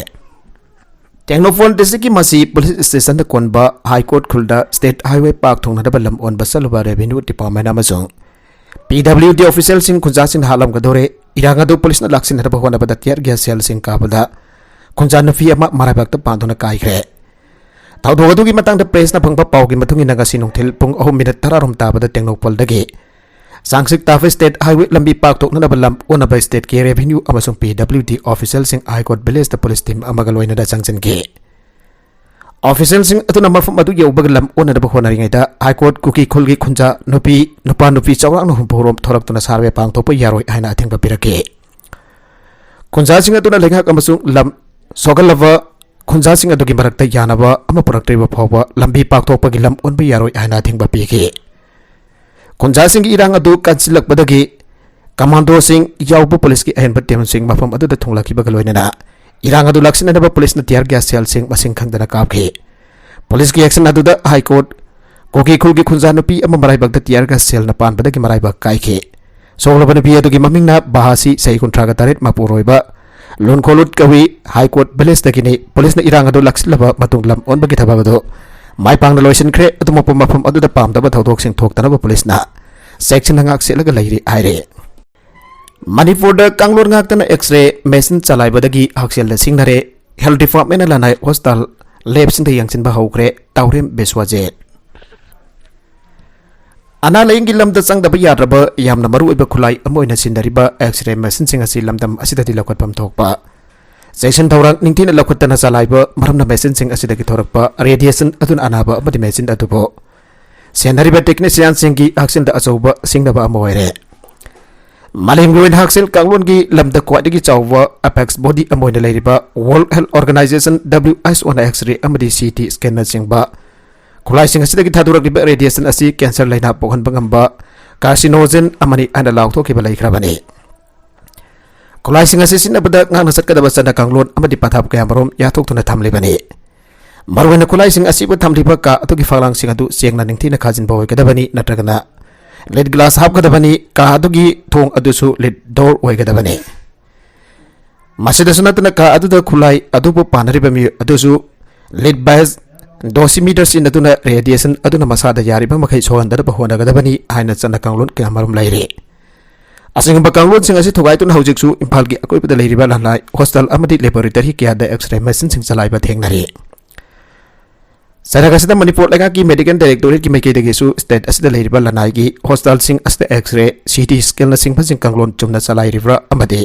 ꯇꯦꯡꯅꯧꯄꯜ districtꯀꯤ ꯃꯁꯤ police stationꯗ ꯀꯣꯟꯕ High Court ꯈꯨꯜꯗ state highway ꯄꯥꯛ ꯊꯣꯡꯅꯅꯕ ꯂꯝ ꯑꯣꯟꯕ ꯆꯠꯂꯨꯕ revenue department ꯑꯃꯁꯨꯡ PWD officialꯁꯤꯡ ꯈꯨꯟꯖꯥꯁꯤꯡꯅ ꯍꯥꯠꯂꯝꯒꯗꯧꯔꯦ꯫ ꯏꯔꯥꯡ ꯑꯗꯨ policeꯅ ꯂꯥꯛꯁꯤꯟꯅꯅꯕ ꯍꯣꯠꯅꯕꯗ tear gas shellꯁꯤꯡ ꯀꯥꯞꯄꯗ ꯈꯨꯟꯖꯥ ꯅꯨꯄꯤ ꯑꯃ ꯃꯔꯥꯏꯕꯥꯛꯇ ꯄꯥꯟꯗꯨꯅ ꯀꯥꯏꯈ꯭ꯔꯦ꯫ ꯊꯧꯗꯣꯛ ꯑꯗꯨꯒꯤ ꯃꯇꯥꯡꯗ pressꯅ ꯐꯪꯕ ꯄꯥꯎꯒꯤ ꯃꯇꯨꯡ ꯏꯟꯅ ꯉꯁꯤ ꯅꯨꯡꯊꯤꯜ ꯄꯨꯡ ꯑꯍꯨꯝ minute ꯇꯔꯥꯔꯣꯝ ꯇꯥꯕꯗ ꯇꯦꯡꯅꯧꯄꯜꯗꯒꯤ ꯆꯥꯡꯁꯤꯛ ꯇꯥꯐ state highway ꯂꯝꯕꯤ ꯄꯥꯛꯊꯣꯛꯅꯅꯕ ꯂꯝ ꯑꯣꯟꯅꯕ stateꯀꯤ revenue ꯑꯃꯁꯨꯡ PWD officialꯁꯤꯡ High Court villageꯇ police team ꯑꯃꯒ ꯂꯣꯏꯅꯅ ꯆꯪꯁꯤꯟꯈꯤ꯫ Officialꯁꯤꯡ ꯑꯗꯨꯅ ꯃꯐꯝ ꯑꯗꯨ ꯌꯧꯕꯒ ꯂꯝ ꯑꯣꯟꯅꯅꯕ ꯍꯣꯠꯅꯔꯤꯉꯩꯗ High Court ꯀꯨꯀꯤ ꯈꯨꯜꯒꯤ ꯈꯨꯟꯖꯥ ꯅꯨꯄꯤ, ꯅꯨꯄꯥ ꯅꯨꯄꯤ ꯆꯥꯎꯔꯥꯛꯅ ꯍꯨꯝꯐꯨꯔꯣꯝ ꯊꯣꯔꯛꯇꯨꯅ survey ꯄꯥꯡꯊꯣꯛꯄ ꯌꯥꯔꯣꯏ ꯍꯥꯏꯅ ꯑꯊꯤꯡꯕ ꯄꯤꯔꯛꯈꯤ꯫ ꯈꯨꯟꯖꯥꯁꯤꯡ ꯑꯗꯨꯅ ꯂꯩꯉꯥꯛ ꯑꯃꯁꯨꯡ ꯂꯝ ꯁꯣꯛꯍꯜꯂꯕ ꯈꯨꯟꯖꯥꯁꯤꯡ ꯑꯗꯨꯒꯤ ꯃꯔꯛꯇ ꯌꯥꯅꯕ ꯑꯃ ꯄꯨꯔꯛꯇ꯭ꯔꯤꯕ ꯐꯥꯎꯕ ꯂꯝꯕꯤ ꯄꯥꯛꯊꯣꯛꯄꯒꯤ ꯂꯝ ꯑꯣꯟꯕ ꯌꯥꯔꯣꯏ ꯍꯥꯏꯅ ꯑꯊꯤꯡꯕ ꯄꯤꯈꯤ꯫ ꯈꯨꯟꯖꯥꯁꯤꯡꯒꯤ ꯏꯔꯥꯡ ꯑꯗꯨ ꯀꯟꯁꯤꯜꯂꯛꯄꯗꯒꯤ commandoꯁꯤꯡ ꯌꯥꯎꯕ policeꯀꯤ ꯑꯍꯦꯟꯕ teamꯁꯤꯡ ꯃꯐꯝ ꯑꯗꯨꯗ ꯊꯨꯡꯂꯈꯤꯕꯒ ꯂꯣꯏꯅꯅ ꯏꯔꯥꯡ ꯑꯗꯨ ꯂꯥꯛꯁꯤꯟꯅꯅꯕ policeꯅ tear gas shellꯁꯤꯡ ꯃꯁꯤꯡ ꯈꯪꯗꯅ ꯀꯥꯞꯈꯤ꯫ Policeꯀꯤ action ꯑꯗꯨꯗ High Court ꯀꯨꯀꯤ ꯈꯨꯜꯒꯤ ꯈꯨꯟꯖꯥ ꯅꯨꯄꯤ ꯑꯃ ꯃꯔꯥꯏꯕꯛꯇ ꯇꯤꯌꯔ ꯒ꯭ꯌꯥꯁ ꯁꯦꯜꯅ ꯄꯥꯟꯕꯗꯒꯤ ꯃꯔꯥꯏꯕꯛ ꯀꯥꯏꯈꯤ꯫ ꯁꯣꯛꯂꯕ ꯅꯨꯄꯤ ꯑꯗꯨꯒꯤ ꯃꯃꯤꯡꯅ ꯕꯍꯥꯁꯤ, ꯆꯍꯤ ꯀꯨꯟꯊ꯭ꯔꯥꯒ ꯇꯔꯦꯠ, ꯃꯄꯨꯔꯣꯏꯕ ꯂꯨꯟꯈꯣꯂꯨꯠ ꯀꯧꯏ꯫ ꯍꯥꯏ ꯀꯣꯔꯠ ꯚꯤꯂꯦꯖꯇꯒꯤꯅꯤ꯫ ꯄꯨꯂꯤꯁꯅ ꯏꯔꯥꯡ ꯑꯗꯨ ꯂꯥꯛꯁꯤꯜꯂꯕ ꯃꯇꯨꯡ ꯂꯝ ꯑꯣꯟꯕꯒꯤ ꯊꯕꯛ ꯑꯗꯨ ꯃꯥꯏ ꯄꯥꯛꯅ ꯂꯣꯏꯁꯤꯟꯈ꯭ꯔꯦ꯫ ꯑꯗꯨꯃꯛꯄꯨ ꯃꯐꯝ ꯑꯗꯨꯗ ꯄꯥꯝꯗꯕ ꯊꯧꯗꯣꯛꯁꯤꯡ ꯊꯣꯛꯇꯅꯕ ꯄꯨꯂꯤꯁꯅ ꯆꯦꯛꯁꯤꯟꯅ ꯉꯥꯛ ꯁꯦꯠꯂꯒ ꯂꯩꯔꯤ ꯍꯥꯏꯔꯤ꯫ ꯃꯅꯤꯄꯨꯔꯗ ꯀꯥꯡꯂꯣꯟ ꯉꯥꯛꯇꯅ X-ray machine ꯆꯂꯥꯏꯕꯗꯒꯤ ꯍꯛꯁꯦꯜꯗ ꯁꯤꯡꯅꯔꯦ꯫ Health Department-ꯅ ꯂꯅꯥꯏ ꯍꯣꯁꯄꯤꯇꯥꯜ ꯂꯦꯕꯁꯤꯡꯗ ꯌꯦꯡꯁꯤꯟꯕ ꯍꯧꯈ꯭ꯔꯦ꯫ ꯇꯥꯎꯔꯦꯝ ꯕꯤꯁ꯭ꯋꯖꯤꯠ꯫ ꯑꯅꯥ ꯂꯥꯌꯦꯡꯒꯤ ꯂꯝꯗ ꯆꯪꯗꯕ ꯌꯥꯗ꯭ꯔꯕ ꯌꯥꯝꯅ ꯃꯔꯨꯑꯣꯏꯕ ꯈꯨꯠꯂꯥꯏ ꯑꯃ ꯑꯣꯏꯅ ꯁꯤꯟꯅꯔꯤꯕ X-ray machine-ꯁꯤꯡ ꯑꯁꯤ ꯂꯝꯗꯝ ꯑꯁꯤꯗꯗꯤ ꯂꯧꯈꯠꯐꯝ ꯊꯣꯛꯄ ꯆꯦꯛꯁꯤꯟ ꯊꯧꯔꯥꯡ ꯅꯤꯡꯊꯤꯅ ꯂꯧꯈꯠꯇꯅ ꯆꯂꯥꯏꯕ ꯃꯔꯝꯅ machine-ꯁꯤꯡ ꯑꯁꯤꯗꯒꯤ ꯊꯣꯔꯛꯄ radiation ꯑꯗꯨꯅ ꯑꯅꯥꯕ ꯑꯃꯗꯤ machine ꯑꯗꯨꯕꯨ ꯁꯦꯟꯅꯔꯤꯕ technician-ꯁꯤꯡꯒꯤ ꯍꯛꯁꯦꯜꯗ ꯑꯆꯧꯕ ꯁꯤꯡꯅꯕ ꯑꯃ ꯑꯣꯏꯔꯦ꯫ ꯃꯥꯂꯦꯝꯒꯤ ꯑꯣꯏꯅ ꯍꯛꯁꯦꯜ ꯀꯥꯡꯂꯣꯟꯒꯤ ꯂꯝꯗ ꯈ꯭ꯋꯥꯏꯗꯒꯤ ꯆꯥꯎꯕ apex body ꯑꯃ ꯑꯣꯏꯅ ꯂꯩꯔꯤꯕ World Health Organization, W H O-ꯅ X-ray ꯑꯃꯗꯤ C T scan-ꯅꯆꯤꯡꯕ ꯈꯨꯠꯂꯥꯏꯁꯤꯡ ꯑꯁꯤꯗꯒꯤ ꯊꯥꯗꯣꯔꯛꯂꯤꯕ radiation ꯑꯁꯤ cancer ꯂꯥꯏꯅꯥ ꯄꯣꯛꯍꯟꯕ ꯉꯝꯕ carcinogen ꯑꯃꯅꯤ ꯍꯥꯏꯅ ꯂꯥꯎꯊꯣꯛꯈꯤꯕ ꯂꯩꯈ꯭ꯔꯕꯅꯤ꯫ ꯈꯨꯠꯂꯥꯏꯁꯤꯡ ꯑꯁꯤ ꯁꯤꯖꯤꯟꯅꯕꯗ ꯉꯥꯛꯅ ꯆꯠꯀꯗꯕ ꯆꯠꯅ ꯀꯥꯡꯂꯣꯟ ꯑꯃꯗꯤ ꯄꯊꯥꯞ ꯀꯌꯥꯃꯔꯨꯝ ꯌꯥꯊꯣꯛꯇꯨꯅ ꯊꯝꯂꯤꯕꯅꯤ꯫ ꯃꯔꯨꯑꯣꯏꯅ ꯈꯨꯠꯂꯥꯏꯁꯤꯡ ꯑꯁꯤꯕꯨ ꯊꯝꯂꯤꯕ ꯀꯥ ꯑꯗꯨꯒꯤ ꯐꯛꯂꯥꯡꯁꯤꯡ ꯑꯗꯨ ꯆꯦꯡꯅ ꯅꯤꯡꯊꯤꯅ ꯈꯥꯖꯤꯟꯕ ꯑꯣꯏꯒꯗꯕꯅꯤ, ꯅꯠꯇ꯭ꯔꯒꯅ lid glass ꯍꯥꯞꯀꯗꯕꯅꯤ꯫ ꯀꯥ ꯑꯗꯨꯒꯤ ꯊꯣꯡ ꯑꯗꯨꯁꯨ lid door ꯑꯣꯏꯒꯗꯕꯅꯤ꯫ ꯃꯁꯤꯗꯁꯨ ꯅꯠꯇꯅ ꯀꯥ ꯑꯗꯨꯗ ꯈꯨꯠꯂꯥꯏ ꯑꯗꯨꯕꯨ ꯄꯥꯟꯅꯔꯤꯕ ꯃꯤꯑꯣꯏ ꯑꯗꯨꯁꯨ lid bias dosimeter ꯁꯤꯖꯤꯟꯅꯗꯨꯅ radiation ꯑꯗꯨꯅ ꯃꯁꯥꯗ ꯌꯥꯔꯤꯕ ꯃꯈꯩ ꯁꯣꯛꯍꯟꯗꯅꯕ ꯍꯣꯠꯅꯒꯗꯕꯅꯤ ꯍꯥꯏꯅ ꯆꯠꯅ ꯀꯥꯡꯂꯣꯟ ꯀꯌꯥꯃꯔꯨꯝ ꯂꯩꯔꯤ꯫ ꯑꯁꯤꯒꯨꯝꯕ ꯀꯥꯡꯂꯣꯟꯁꯤꯡ ꯑꯁꯤ ꯊꯨꯒꯥꯏꯗꯨꯅ ꯍꯧꯖꯤꯛꯁꯨ ꯏꯝꯐꯥꯜꯒꯤ ꯑꯀꯣꯏꯕꯗ ꯂꯩꯔꯤꯕ ꯂꯅꯥꯏ ꯍꯣꯁꯄꯤꯇꯥꯜ ꯑꯃꯗꯤ laboratory ꯀꯌꯥꯗ X-ray machine-ꯁꯤꯡ ꯆꯂꯥꯏꯕ ꯊꯦꯡꯅꯔꯤ꯫ ꯆꯩꯔꯥꯛ ꯑꯁꯤꯗ ꯃꯅꯤꯄꯨꯔ ꯂꯩꯉꯥꯛꯀꯤ Medical Directorate-ꯀꯤ ꯃꯥꯏꯀꯩꯗꯒꯤꯁꯨ state ꯑꯁꯤꯗ ꯂꯩꯔꯤꯕ ꯂꯅꯥꯏꯒꯤ ꯍꯣꯁꯄꯤꯇꯥꯜꯁꯤꯡ ꯑꯁꯤꯗ X-ray, C T scan-ꯅꯆꯤꯡꯕꯁꯤꯡ ꯀꯥꯡꯂꯣꯟ ꯆꯨꯝꯅ ꯆꯂꯥꯏꯔꯤꯕ꯭ꯔꯥ ꯑꯃꯗꯤ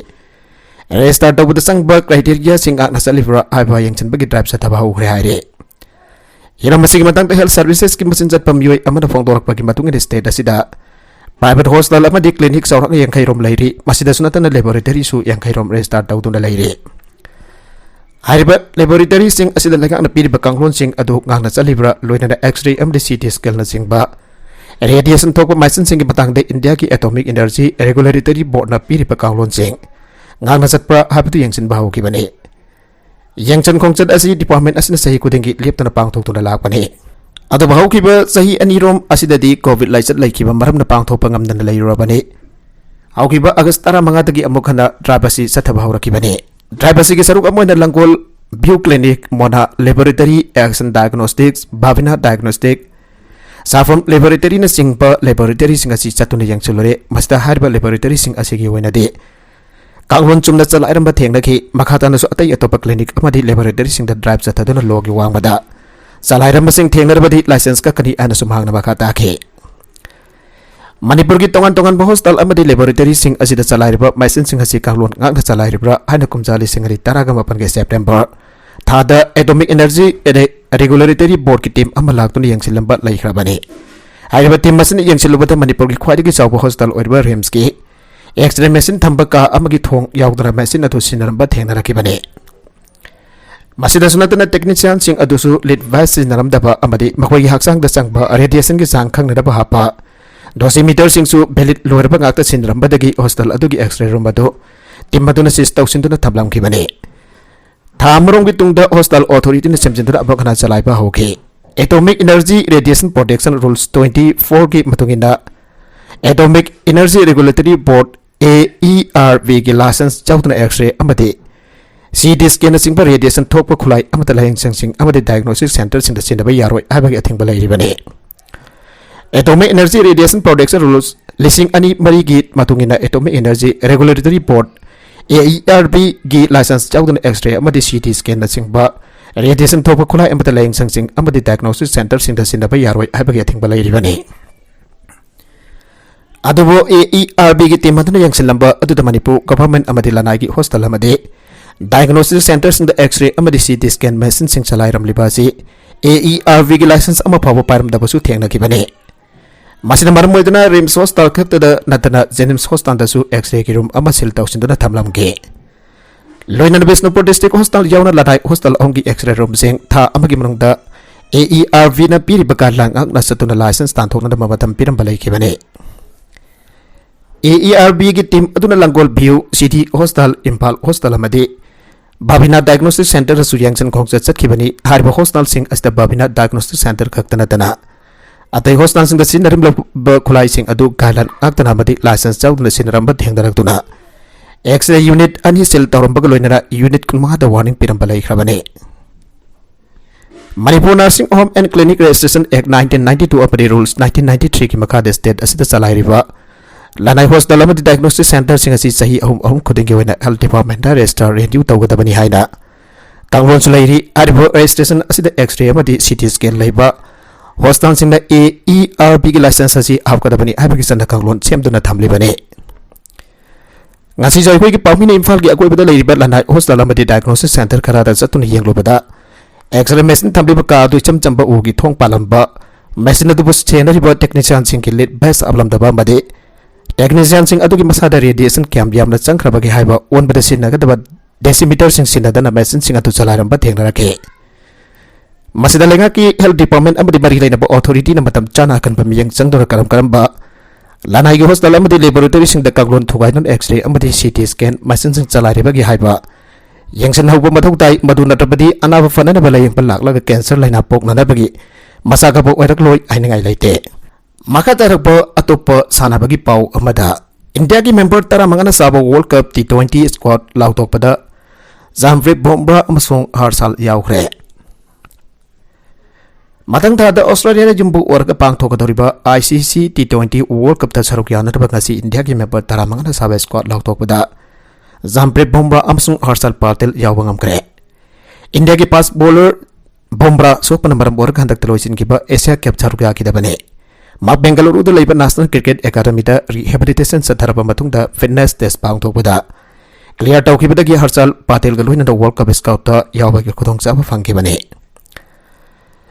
register ꯇꯧꯕꯗ ꯆꯪꯕ criteria-ꯁꯤꯡ ꯉꯥꯛꯅ ꯆꯠꯂꯤꯕ꯭ꯔꯥ ꯍꯥꯏꯕ ꯌꯦꯡꯁꯤꯟꯕꯒꯤ drive ꯆꯠꯊꯕ ꯍꯧꯈ꯭ꯔꯦ ꯍꯥꯏꯔꯤ꯫ ꯍꯤꯔꯝ ꯑꯁꯤꯒꯤ ꯃꯇꯥꯡꯗ health services-ꯀꯤ ꯃꯆꯤꯟ ꯆꯠꯄ ꯃꯤꯑꯣꯏ ꯑꯃꯅ ꯐꯣꯡꯗꯣꯔꯛꯄꯒꯤ ꯃꯇꯨꯡ ꯏꯟꯅ, state ꯑꯁꯤꯗ private hospital ꯑꯃꯗꯤ clinic ꯆꯥꯎꯔꯥꯛꯅ ꯌꯥꯡꯈꯩ ꯔꯣꯝ ꯂꯩꯔꯤ꯫ ꯃꯁꯤꯗꯁꯨ ꯅꯠꯇꯅ laboratory-ꯁꯨ ꯌꯥꯡꯈꯩ ꯔꯣꯝ register ꯇꯧꯗꯨꯅ ꯂꯩꯔꯤ꯫ ꯍꯥꯏꯔꯤꯕ laboratory-ꯁꯤꯡ ꯑꯁꯤꯗ ꯂꯩꯉꯥꯛꯅ ꯄꯤꯔꯤꯕ ꯀꯥꯡꯂꯣꯟꯁꯤꯡ ꯑꯗꯨ ꯉꯥꯛꯅ ꯆꯠꯂꯤꯕ꯭ꯔꯥ, ꯂꯣꯏꯅꯅ X-ray ꯑꯃꯗꯤ C T scan-ꯅꯆꯤꯡꯕ radiation ꯊꯣꯛꯄ machine-ꯁꯤꯡꯒꯤ ꯃꯇꯥꯡꯗ India-ꯒꯤ Atomic Energy Regulatory Board-ꯅ ꯄꯤꯔꯤꯕ ꯀꯥꯡꯂꯣꯟꯁꯤꯡ ꯉꯥꯛꯅ ꯆꯠꯄ꯭ꯔꯥ ꯍꯥꯏꯕꯗꯨ ꯌꯦꯡꯁꯤꯟꯕ ꯍꯧꯈꯤꯕꯅꯤ꯫ ꯌꯦꯡꯁꯤꯟ ꯈꯣꯡꯆꯠ ꯑꯁꯤ department ꯑꯁꯤꯅ ꯆꯍꯤ ꯈꯨꯗꯤꯡꯒꯤ ꯂꯦꯞꯇꯅ ꯄꯥꯡꯊꯣꯛꯇꯨꯅ ꯂꯥꯛꯄꯅꯤ꯫ ꯑꯗꯨꯕꯨ ꯍꯧꯈꯤꯕ ꯆꯍꯤ ꯑꯅꯤꯔꯣꯝ ꯑꯁꯤꯗꯗꯤ COVID ꯂꯥꯏꯆꯠ ꯂꯩꯈꯤꯕ ꯃꯔꯝꯅ ꯄꯥꯡꯊꯣꯛꯄ ꯉꯝꯗꯅ ꯂꯩꯔꯨꯔꯕꯅꯤ꯫ ꯍꯧꯈꯤꯕ August ꯇꯔꯥꯃꯉꯥꯗꯒꯤ ꯑꯃꯨꯛ ꯍꯟꯅ drive ꯑꯁꯤ ꯆꯠꯊꯕ ꯍꯧꯔꯛꯈꯤꯕꯅꯤ꯫ Drive ꯑꯁꯤꯒꯤ ꯁꯔꯨꯛ ꯑꯃ ꯑꯣꯏꯅ ꯂꯪꯒꯣꯜ View Clinic, Mona Laboratory, Action Diagnostics, Bhavina Diagnostic, ꯁꯥꯐꯝ Laboratoryꯅꯆꯤꯡꯕ laboratoryꯁꯤꯡ ꯑꯁꯤ ꯆꯠꯇꯨꯅ ꯌꯦꯡꯁꯤꯜꯂꯨꯔꯦ꯫ ꯃꯁꯤꯗ ꯍꯥꯏꯔꯤꯕ laboratoryꯁꯤꯡ ꯑꯁꯤꯒꯤ ꯑꯣꯏꯅꯗꯤ ꯀꯥꯡꯂꯣꯟ ꯆꯨꯝꯅ ꯆꯂꯥꯏꯔꯝꯕ ꯊꯦꯡꯅꯈꯤ꯫ ꯃꯈꯥ ꯇꯥꯅꯁꯨ ꯑꯇꯩ ꯑꯇꯣꯞꯄ clinic ꯑꯃꯗꯤ laboratoryꯁꯤꯡꯗ drive ꯆꯠꯊꯗꯨꯅ ꯂꯣꯒꯤ ꯋꯥꯡꯃꯗ ꯆꯂꯥꯏꯔꯝꯕꯁꯤꯡ ꯊꯦꯡꯅꯔꯕꯗꯤ licence ꯀꯛꯀꯅꯤ ꯍꯥꯏꯅꯁꯨ ꯃꯍꯥꯛꯅ ꯃꯈꯥ ꯇꯥꯈꯤ꯫ ꯃꯅꯤꯄꯨꯔꯒꯤ ꯇꯣꯉꯥꯟ ꯇꯣꯉꯥꯟꯕ hospital ꯑꯃꯗꯤ laboratoryꯁꯤꯡ ꯑꯁꯤꯗ ꯆꯂꯥꯏꯔꯤꯕ machineꯁꯤꯡ ꯑꯁꯤ ꯀꯥꯡꯂꯣꯟ ꯉꯥꯛꯅ ꯆꯂꯥꯏꯔꯤꯕ꯭ꯔꯥ ꯍꯥꯏꯅ ꯀꯨꯝꯖꯥ ꯂꯤꯁꯤꯡ ꯑꯅꯤ ꯇꯔꯥꯒ ꯃꯥꯄꯟꯒꯤ September ꯊꯥꯗ Atomic Energy Re-, Regulatory Boardꯀꯤ team ꯑꯃ ꯂꯥꯛꯇꯨꯅ ꯌꯦꯡꯁꯤꯜꯂꯝꯕ ꯂꯩꯈ꯭ꯔꯕꯅꯤ꯫ ꯍꯥꯏꯔꯤꯕ team ꯑꯁꯤꯅ ꯌꯦꯡꯁꯤꯜꯂꯨꯕꯗ ꯃꯅꯤꯄꯨꯔꯒꯤ ꯈ꯭ꯋꯥꯏꯗꯒꯤ ꯆꯥꯎꯕ hospital ꯑꯣꯏꯔꯤꯕ RIMSꯀꯤ X-ray machine ꯊꯝꯕ ꯀꯥ ꯑꯃꯒꯤ ꯊꯣꯡ ꯌꯥꯎꯗꯅ machine ꯑꯗꯨ ꯁꯤꯟꯅꯔꯝꯕ ꯊꯦꯡꯅꯔꯛꯈꯤꯕꯅꯤ꯫ ꯃꯁꯤꯗꯁꯨ ꯅꯠꯇꯅ technicianꯁꯤꯡ ꯑꯗꯨꯁꯨ lead valve ꯁꯤꯖꯤꯟꯅꯔꯝꯗꯕ ꯑꯃꯗꯤ ꯃꯈꯣꯏꯒꯤ ꯍꯛꯆꯥꯡꯗ ꯆꯪꯕ radiationꯒꯤ ꯆꯥꯡ ꯈꯪꯅꯅꯕ ꯍꯥꯞꯄ dosimeterꯁꯤꯡꯁꯨ valid ꯂꯣꯏꯔꯕ ꯉꯥꯛꯇ ꯁꯤꯖꯤꯟꯅꯔꯝꯕꯗꯒꯤ hospital ꯑꯗꯨꯒꯤ X-ray room ꯑꯗꯨ team ꯑꯗꯨꯅ seize ꯇꯧꯁꯤꯟꯗꯨꯅ ꯊꯝꯂꯝꯈꯤꯕꯅꯤ꯫ ꯊꯥ ꯑꯃꯔꯣꯝꯒꯤ ꯇꯨꯡꯗ hospital authorityꯅ ꯁꯦꯝꯖꯤꯟꯗꯨꯅ ꯑꯃꯨꯛ ꯍꯟꯅ ꯆꯂꯥꯏꯕ ꯍꯧꯈꯤ꯫ Atomic Energy Radiation Protection Rules twenty fourꯒꯤ ꯃꯇꯨꯡ ꯏꯟꯅ Atomic Energy Regulatory Board, AERBꯒꯤ license ꯌꯥꯎꯗꯅ X-ray ꯑꯃꯗꯤ CT scanꯅꯆꯤꯡꯕ radiation ꯊꯣꯛꯄ ꯈꯨꯠꯂꯥꯏ ꯑꯃꯠꯇ ꯂꯥꯌꯦꯡꯁꯪꯁꯤꯡ ꯑꯃꯗꯤ diagnostic centreꯁꯤꯡꯗ ꯁꯤꯖꯤꯟꯅꯕ ꯌꯥꯔꯣꯏ ꯍꯥꯏꯕꯒꯤ ꯑꯊꯤꯡꯕ ꯂꯩꯔꯤꯕꯅꯤ꯫ Atomic Energy Radiation Protection Rules ꯂꯤꯁꯤꯡ ꯑꯅꯤ ꯃꯔꯤꯒꯤ ꯃꯇꯨꯡ ꯏꯟꯅ Atomic Energy Regulatory Board, AERBꯒꯤ license ꯌꯥꯎꯗꯅ X-ray ꯑꯃꯗꯤ CT scanꯅꯆꯤꯡꯕ radiation ꯊꯣꯛꯄ ꯈꯨꯠꯂꯥꯏ ꯑꯃꯠꯇ ꯂꯥꯌꯦꯡꯁꯪꯁꯤꯡ ꯑꯃꯗꯤ diagnostic centreꯁꯤꯡꯗ ꯁꯤꯖꯤꯟꯅꯕ ꯌꯥꯔꯣꯏ ꯍꯥꯏꯕꯒꯤ ꯑꯊꯤꯡꯕ ꯂꯩꯔꯤꯕꯅꯤ꯫ ꯑꯗꯨꯕꯨ AERBꯒꯤ team ꯑꯗꯨꯅ ꯌꯦꯡꯁꯤꯜꯂꯝꯕ ꯑꯗꯨꯗ ꯃꯅꯤꯄꯨꯔ government ꯑꯃꯗꯤ ꯂꯅꯥꯏꯒꯤ hospital ꯑꯃꯗꯤ diagnostic centreꯁꯤꯡꯗ X-ray ꯑꯃꯗꯤ CT scan machineꯁꯤꯡ ꯆꯂꯥꯏꯔꯝꯂꯤꯕ ꯑꯁꯤ AERBꯒꯤ license ꯑꯃ ꯐꯥꯎꯕ ꯄꯥꯏꯔꯝꯗꯕꯁꯨ ꯊꯦꯡꯅꯈꯤꯕꯅꯤ꯫ ꯃꯁꯤꯅ ꯃꯔꯝ ꯑꯣꯏꯗꯨꯅ RIMS hospital ꯈꯛꯇꯗ ꯅꯠꯇꯅ JNIMS hospitalꯗꯁꯨ X-rayꯒꯤ room ꯑꯃ seal ꯇꯧꯁꯤꯟꯗꯨꯅ ꯊꯝꯂꯝꯈꯤ꯫ ꯂꯣꯏꯅꯅ ꯕꯤꯁꯅꯨꯄꯨꯔ district hospital ꯌꯥꯎꯅ ꯂꯅꯥꯏ hospital ꯑꯍꯨꯝꯒꯤ X-ray roomꯁꯤꯡ ꯊꯥ ꯑꯃꯒꯤ ꯃꯅꯨꯡꯗ AERBꯅ ꯄꯤꯔꯤꯕ guideline ꯉꯥꯛꯅ ꯆꯠꯇꯨꯅ license ꯇꯥꯟꯊꯣꯛꯅꯅꯕ ꯃꯇꯝ ꯄꯤꯔꯝꯕ ꯂꯩꯈꯤꯕꯅꯤ꯫ AERBꯒꯤ team ꯑꯗꯨꯅ ꯂꯥꯡꯒꯣꯜ View, City Hospital, Imphal hospital ꯑꯃꯗꯤ ꯕꯥꯕꯤꯅꯥ ꯗꯥꯏꯒꯅꯣꯁꯇꯤꯛ ꯁꯦꯟꯇꯔꯗꯁꯨ ꯌꯦꯡꯁꯤꯟ ꯈꯣꯡꯆꯠ ꯆꯠꯈꯤꯕꯅꯤ꯫ ꯍꯥꯏꯔꯤꯕ ꯍꯣꯁꯄꯤꯇꯥꯜꯁꯤꯡ ꯑꯁꯤꯗ ꯕꯥꯕꯤꯅꯥ ꯗꯥꯏꯒꯅꯣꯁꯇꯤꯛ ꯁꯦꯟꯇꯔ ꯈꯛꯇ ꯅꯠꯇꯅ ꯑꯇꯩ ꯍꯣꯁꯄꯤꯇꯥꯜꯁꯤꯡꯗ ꯁꯤꯖꯤꯟꯅꯔꯝꯂꯕ ꯈꯨꯠꯂꯥꯏꯁꯤꯡ ꯑꯗꯨ ꯒꯥꯏꯂꯥꯟ ꯉꯥꯛꯇꯅ ꯑꯃꯗꯤ ꯂꯥꯏꯁꯦꯟꯁ ꯌꯥꯎꯗꯅ ꯁꯤꯖꯤꯟꯅꯔꯝꯕ ꯊꯦꯡꯅꯔꯛꯇꯨꯅ X-ray unit ꯑꯅꯤ seal ꯇꯧꯔꯝꯕꯒ ꯂꯣꯏꯅꯅ unit ꯀꯨꯟꯃꯉꯥꯗ warning ꯄꯤꯔꯝꯕ ꯂꯩꯈ꯭ꯔꯕꯅꯤ꯫ Manipur Nursing Home and Clinic Registration Act nineteen ninety-two ꯑꯃꯗꯤ Rules nineteen ninety-threeꯒꯤ ꯃꯈꯥꯗ state ꯑꯁꯤꯗ ꯆꯂꯥꯏꯔꯤꯕ ꯂꯅꯥꯏ ꯍꯣꯁꯄꯤꯇꯥꯜ ꯑꯃꯗꯤ diagnostic centreꯁꯤꯡ ꯑꯁꯤ ꯆꯍꯤ ꯑꯍꯨꯝ ꯑꯍꯨꯝ ꯈꯨꯗꯤꯡꯒꯤ ꯑꯣꯏꯅ health departmentꯇ register renew ꯇꯧꯒꯗꯕꯅꯤ ꯍꯥꯏꯅ ꯀꯥꯡꯂꯣꯟꯁꯨ ꯂꯩꯔꯤ꯫ ꯍꯥꯏꯔꯤꯕ registration ꯑꯁꯤꯗ X-ray ꯑꯃꯗꯤ C T scan ꯂꯩꯕ ꯍꯣꯁꯄꯤꯇꯥꯜꯁꯤꯡꯅ A E R Bꯒꯤ license ꯑꯁꯤ ꯍꯥꯞꯀꯗꯕꯅꯤ ꯍꯥꯏꯕꯒꯤ ꯆꯠꯅ ꯀꯥꯡꯂꯣꯟ ꯁꯦꯝꯗꯨꯅ ꯊꯝꯂꯤꯕꯅꯤ꯫ ꯉꯁꯤꯁꯨ ꯑꯩꯈꯣꯏꯒꯤ ꯄꯥꯎꯃꯤꯅ ꯏꯝꯐꯥꯜꯒꯤ ꯑꯀꯣꯏꯕꯗ ꯂꯩꯔꯤꯕ ꯂꯅꯥꯏ ꯍꯣꯁꯄꯤꯇꯥꯜ ꯑꯃꯗꯤ diagnostic center ꯈꯔꯗ ꯆꯠꯇꯨꯅ ꯌꯦꯡꯂꯨꯕꯗ X-ray machine ꯊꯝꯂꯤꯕ ꯀꯥ ꯑꯗꯨ ꯏꯆꯝ ꯆꯝꯕ ꯎꯒꯤ ꯊꯣꯡ ꯄꯥꯜꯂꯝꯕ, machine ꯑꯗꯨꯕꯨ ꯁꯦꯟꯅꯔꯤꯕ technicianꯁꯤꯡꯒꯤ lit vest ꯍꯥꯞꯂꯝꯗꯕ ꯑꯃꯗꯤ technicianꯁꯤꯡ ꯑꯗꯨꯒꯤ ꯃꯁꯥꯗ radiation ꯀꯌꯥꯝ ꯌꯥꯝꯅ ꯆꯪꯈ꯭ꯔꯕꯒꯦ ꯍꯥꯏꯕ ꯑꯣꯟꯕꯗ ꯁꯤꯖꯤꯟꯅꯒꯗꯕ decimeterꯁꯤꯡ ꯁꯤꯖꯤꯟꯅꯗꯅ machineꯁꯤꯡ ꯑꯗꯨ ꯆꯂꯥꯏꯔꯝꯕ ꯊꯦꯡꯅꯔꯛꯈꯤ꯫ ꯃꯁꯤꯗ ꯂꯩꯉꯥꯛꯀꯤ health department ꯑꯃꯗꯤ ꯃꯔꯤ ꯂꯩꯅꯕ authorityꯅ ꯃꯇꯝ ꯆꯥꯅ ꯑꯀꯟꯕ ꯃꯤꯠꯌꯦꯡ ꯆꯪꯗꯨꯅ ꯀꯔꯝ ꯀꯔꯝꯕ ꯂꯅꯥꯏꯒꯤ ꯍꯣꯁꯄꯤꯇꯥꯜ ꯑꯃꯗꯤ laboratoryꯁꯤꯡꯗ ꯀꯥꯡꯂꯣꯟ ꯊꯨꯒꯥꯏꯗꯨꯅ X-ray ꯑꯃꯗꯤ C T scan machineꯁꯤꯡ ꯆꯂꯥꯏꯔꯤꯕꯒꯤ ꯍꯥꯏꯕ ꯌꯦꯡꯁꯤꯟꯍꯧꯕ ꯃꯊꯧ ꯇꯥꯏ꯫ ꯃꯗꯨ ꯅꯠꯇ꯭ꯔꯕꯗꯤ ꯑꯅꯥꯕ ꯐꯅꯅꯕ ꯂꯥꯌꯦꯡꯕ ꯂꯥꯛꯂꯒ cancer ꯂꯥꯏꯅꯥ ꯄꯣꯛꯅꯅꯕꯒꯤ ꯃꯆꯥꯛ ꯑꯃ ꯑꯣꯏꯔꯛꯂꯣꯏ ꯍꯥꯏꯅꯤꯡꯉꯥꯏ ꯂꯩꯇꯦ꯫ ꯃꯈꯥ ꯇꯥꯔꯛꯄ ꯑꯇꯣꯞꯄ ꯁꯥꯟꯅꯕꯒꯤ ꯄꯥꯎ ꯑꯃꯗ, ꯏꯟꯗꯤꯌꯥꯒꯤ member ꯇꯔꯥꯃꯉꯥꯅ ꯆꯥꯕ World Cup T twenty squad ꯂꯥꯎꯊꯣꯛꯄꯗ ꯖꯥꯝꯄ꯭ꯔꯤꯠ ꯕꯨꯝꯔꯥ ꯑꯃꯁꯨꯡ ꯍꯔꯁꯥꯜ ꯌꯥꯎꯈ꯭ꯔꯦ꯫ ꯃꯊꯪ ꯊꯥꯗ ꯑꯣꯁꯇ꯭ꯔꯦꯂꯤꯌꯥꯗ ꯌꯨꯝꯕꯨ ꯑꯣꯏꯔꯒ ꯄꯥꯡꯊꯣꯛꯀꯗꯧꯔꯤꯕ I C C T twenty World Cupꯇ ꯁꯔꯨꯛ ꯌꯥꯅꯅꯕ ꯉꯁꯤ ꯏꯟꯗꯤꯌꯥꯒꯤ member ꯇꯔꯥꯃꯉꯥꯅ ꯁꯥꯕ squad ꯂꯥꯎꯊꯣꯛꯄꯗ ꯖꯥꯝꯄ꯭ꯔꯤꯠ ꯕꯨꯝꯔꯥ ꯑꯃꯁꯨꯡ ꯍꯔꯁꯥꯜ ꯄꯥꯇꯦꯜ ꯌꯥꯎꯕ ꯉꯝꯈ꯭ꯔꯦ꯫ ꯏꯟꯗꯤꯌꯥꯒꯤ fast bowler ꯕꯨꯝꯔꯥ ꯁꯣꯛꯄꯅ ꯃꯔꯝ ꯑꯣꯏꯔꯒ ꯍꯟꯗꯛꯇ ꯂꯣꯏꯁꯤꯟꯈꯤꯕ Asia Cup ꯁꯔꯨꯛ ꯌꯥꯈꯤꯗꯕꯅꯤ꯫ ꯃꯍꯥꯛ ꯕꯦꯡꯒꯂꯨꯔꯨꯗ ꯂꯩꯕ National Cricket Academyꯗ rehabilitation ꯆꯠꯊꯔꯕ ꯃꯇꯨꯡꯗ fitness test ꯄꯥꯡꯊꯣꯛꯄꯗ clear ꯇꯧꯈꯤꯕꯗꯒꯤ ꯍꯔꯁꯥꯜ ꯄꯥꯇꯦꯜꯒ ꯂꯣꯏꯅꯅ World Cup squadꯇ ꯌꯥꯎꯕꯒꯤ ꯈꯨꯗꯣꯡꯆꯥꯕ ꯐꯪꯈꯤꯕꯅꯤ꯫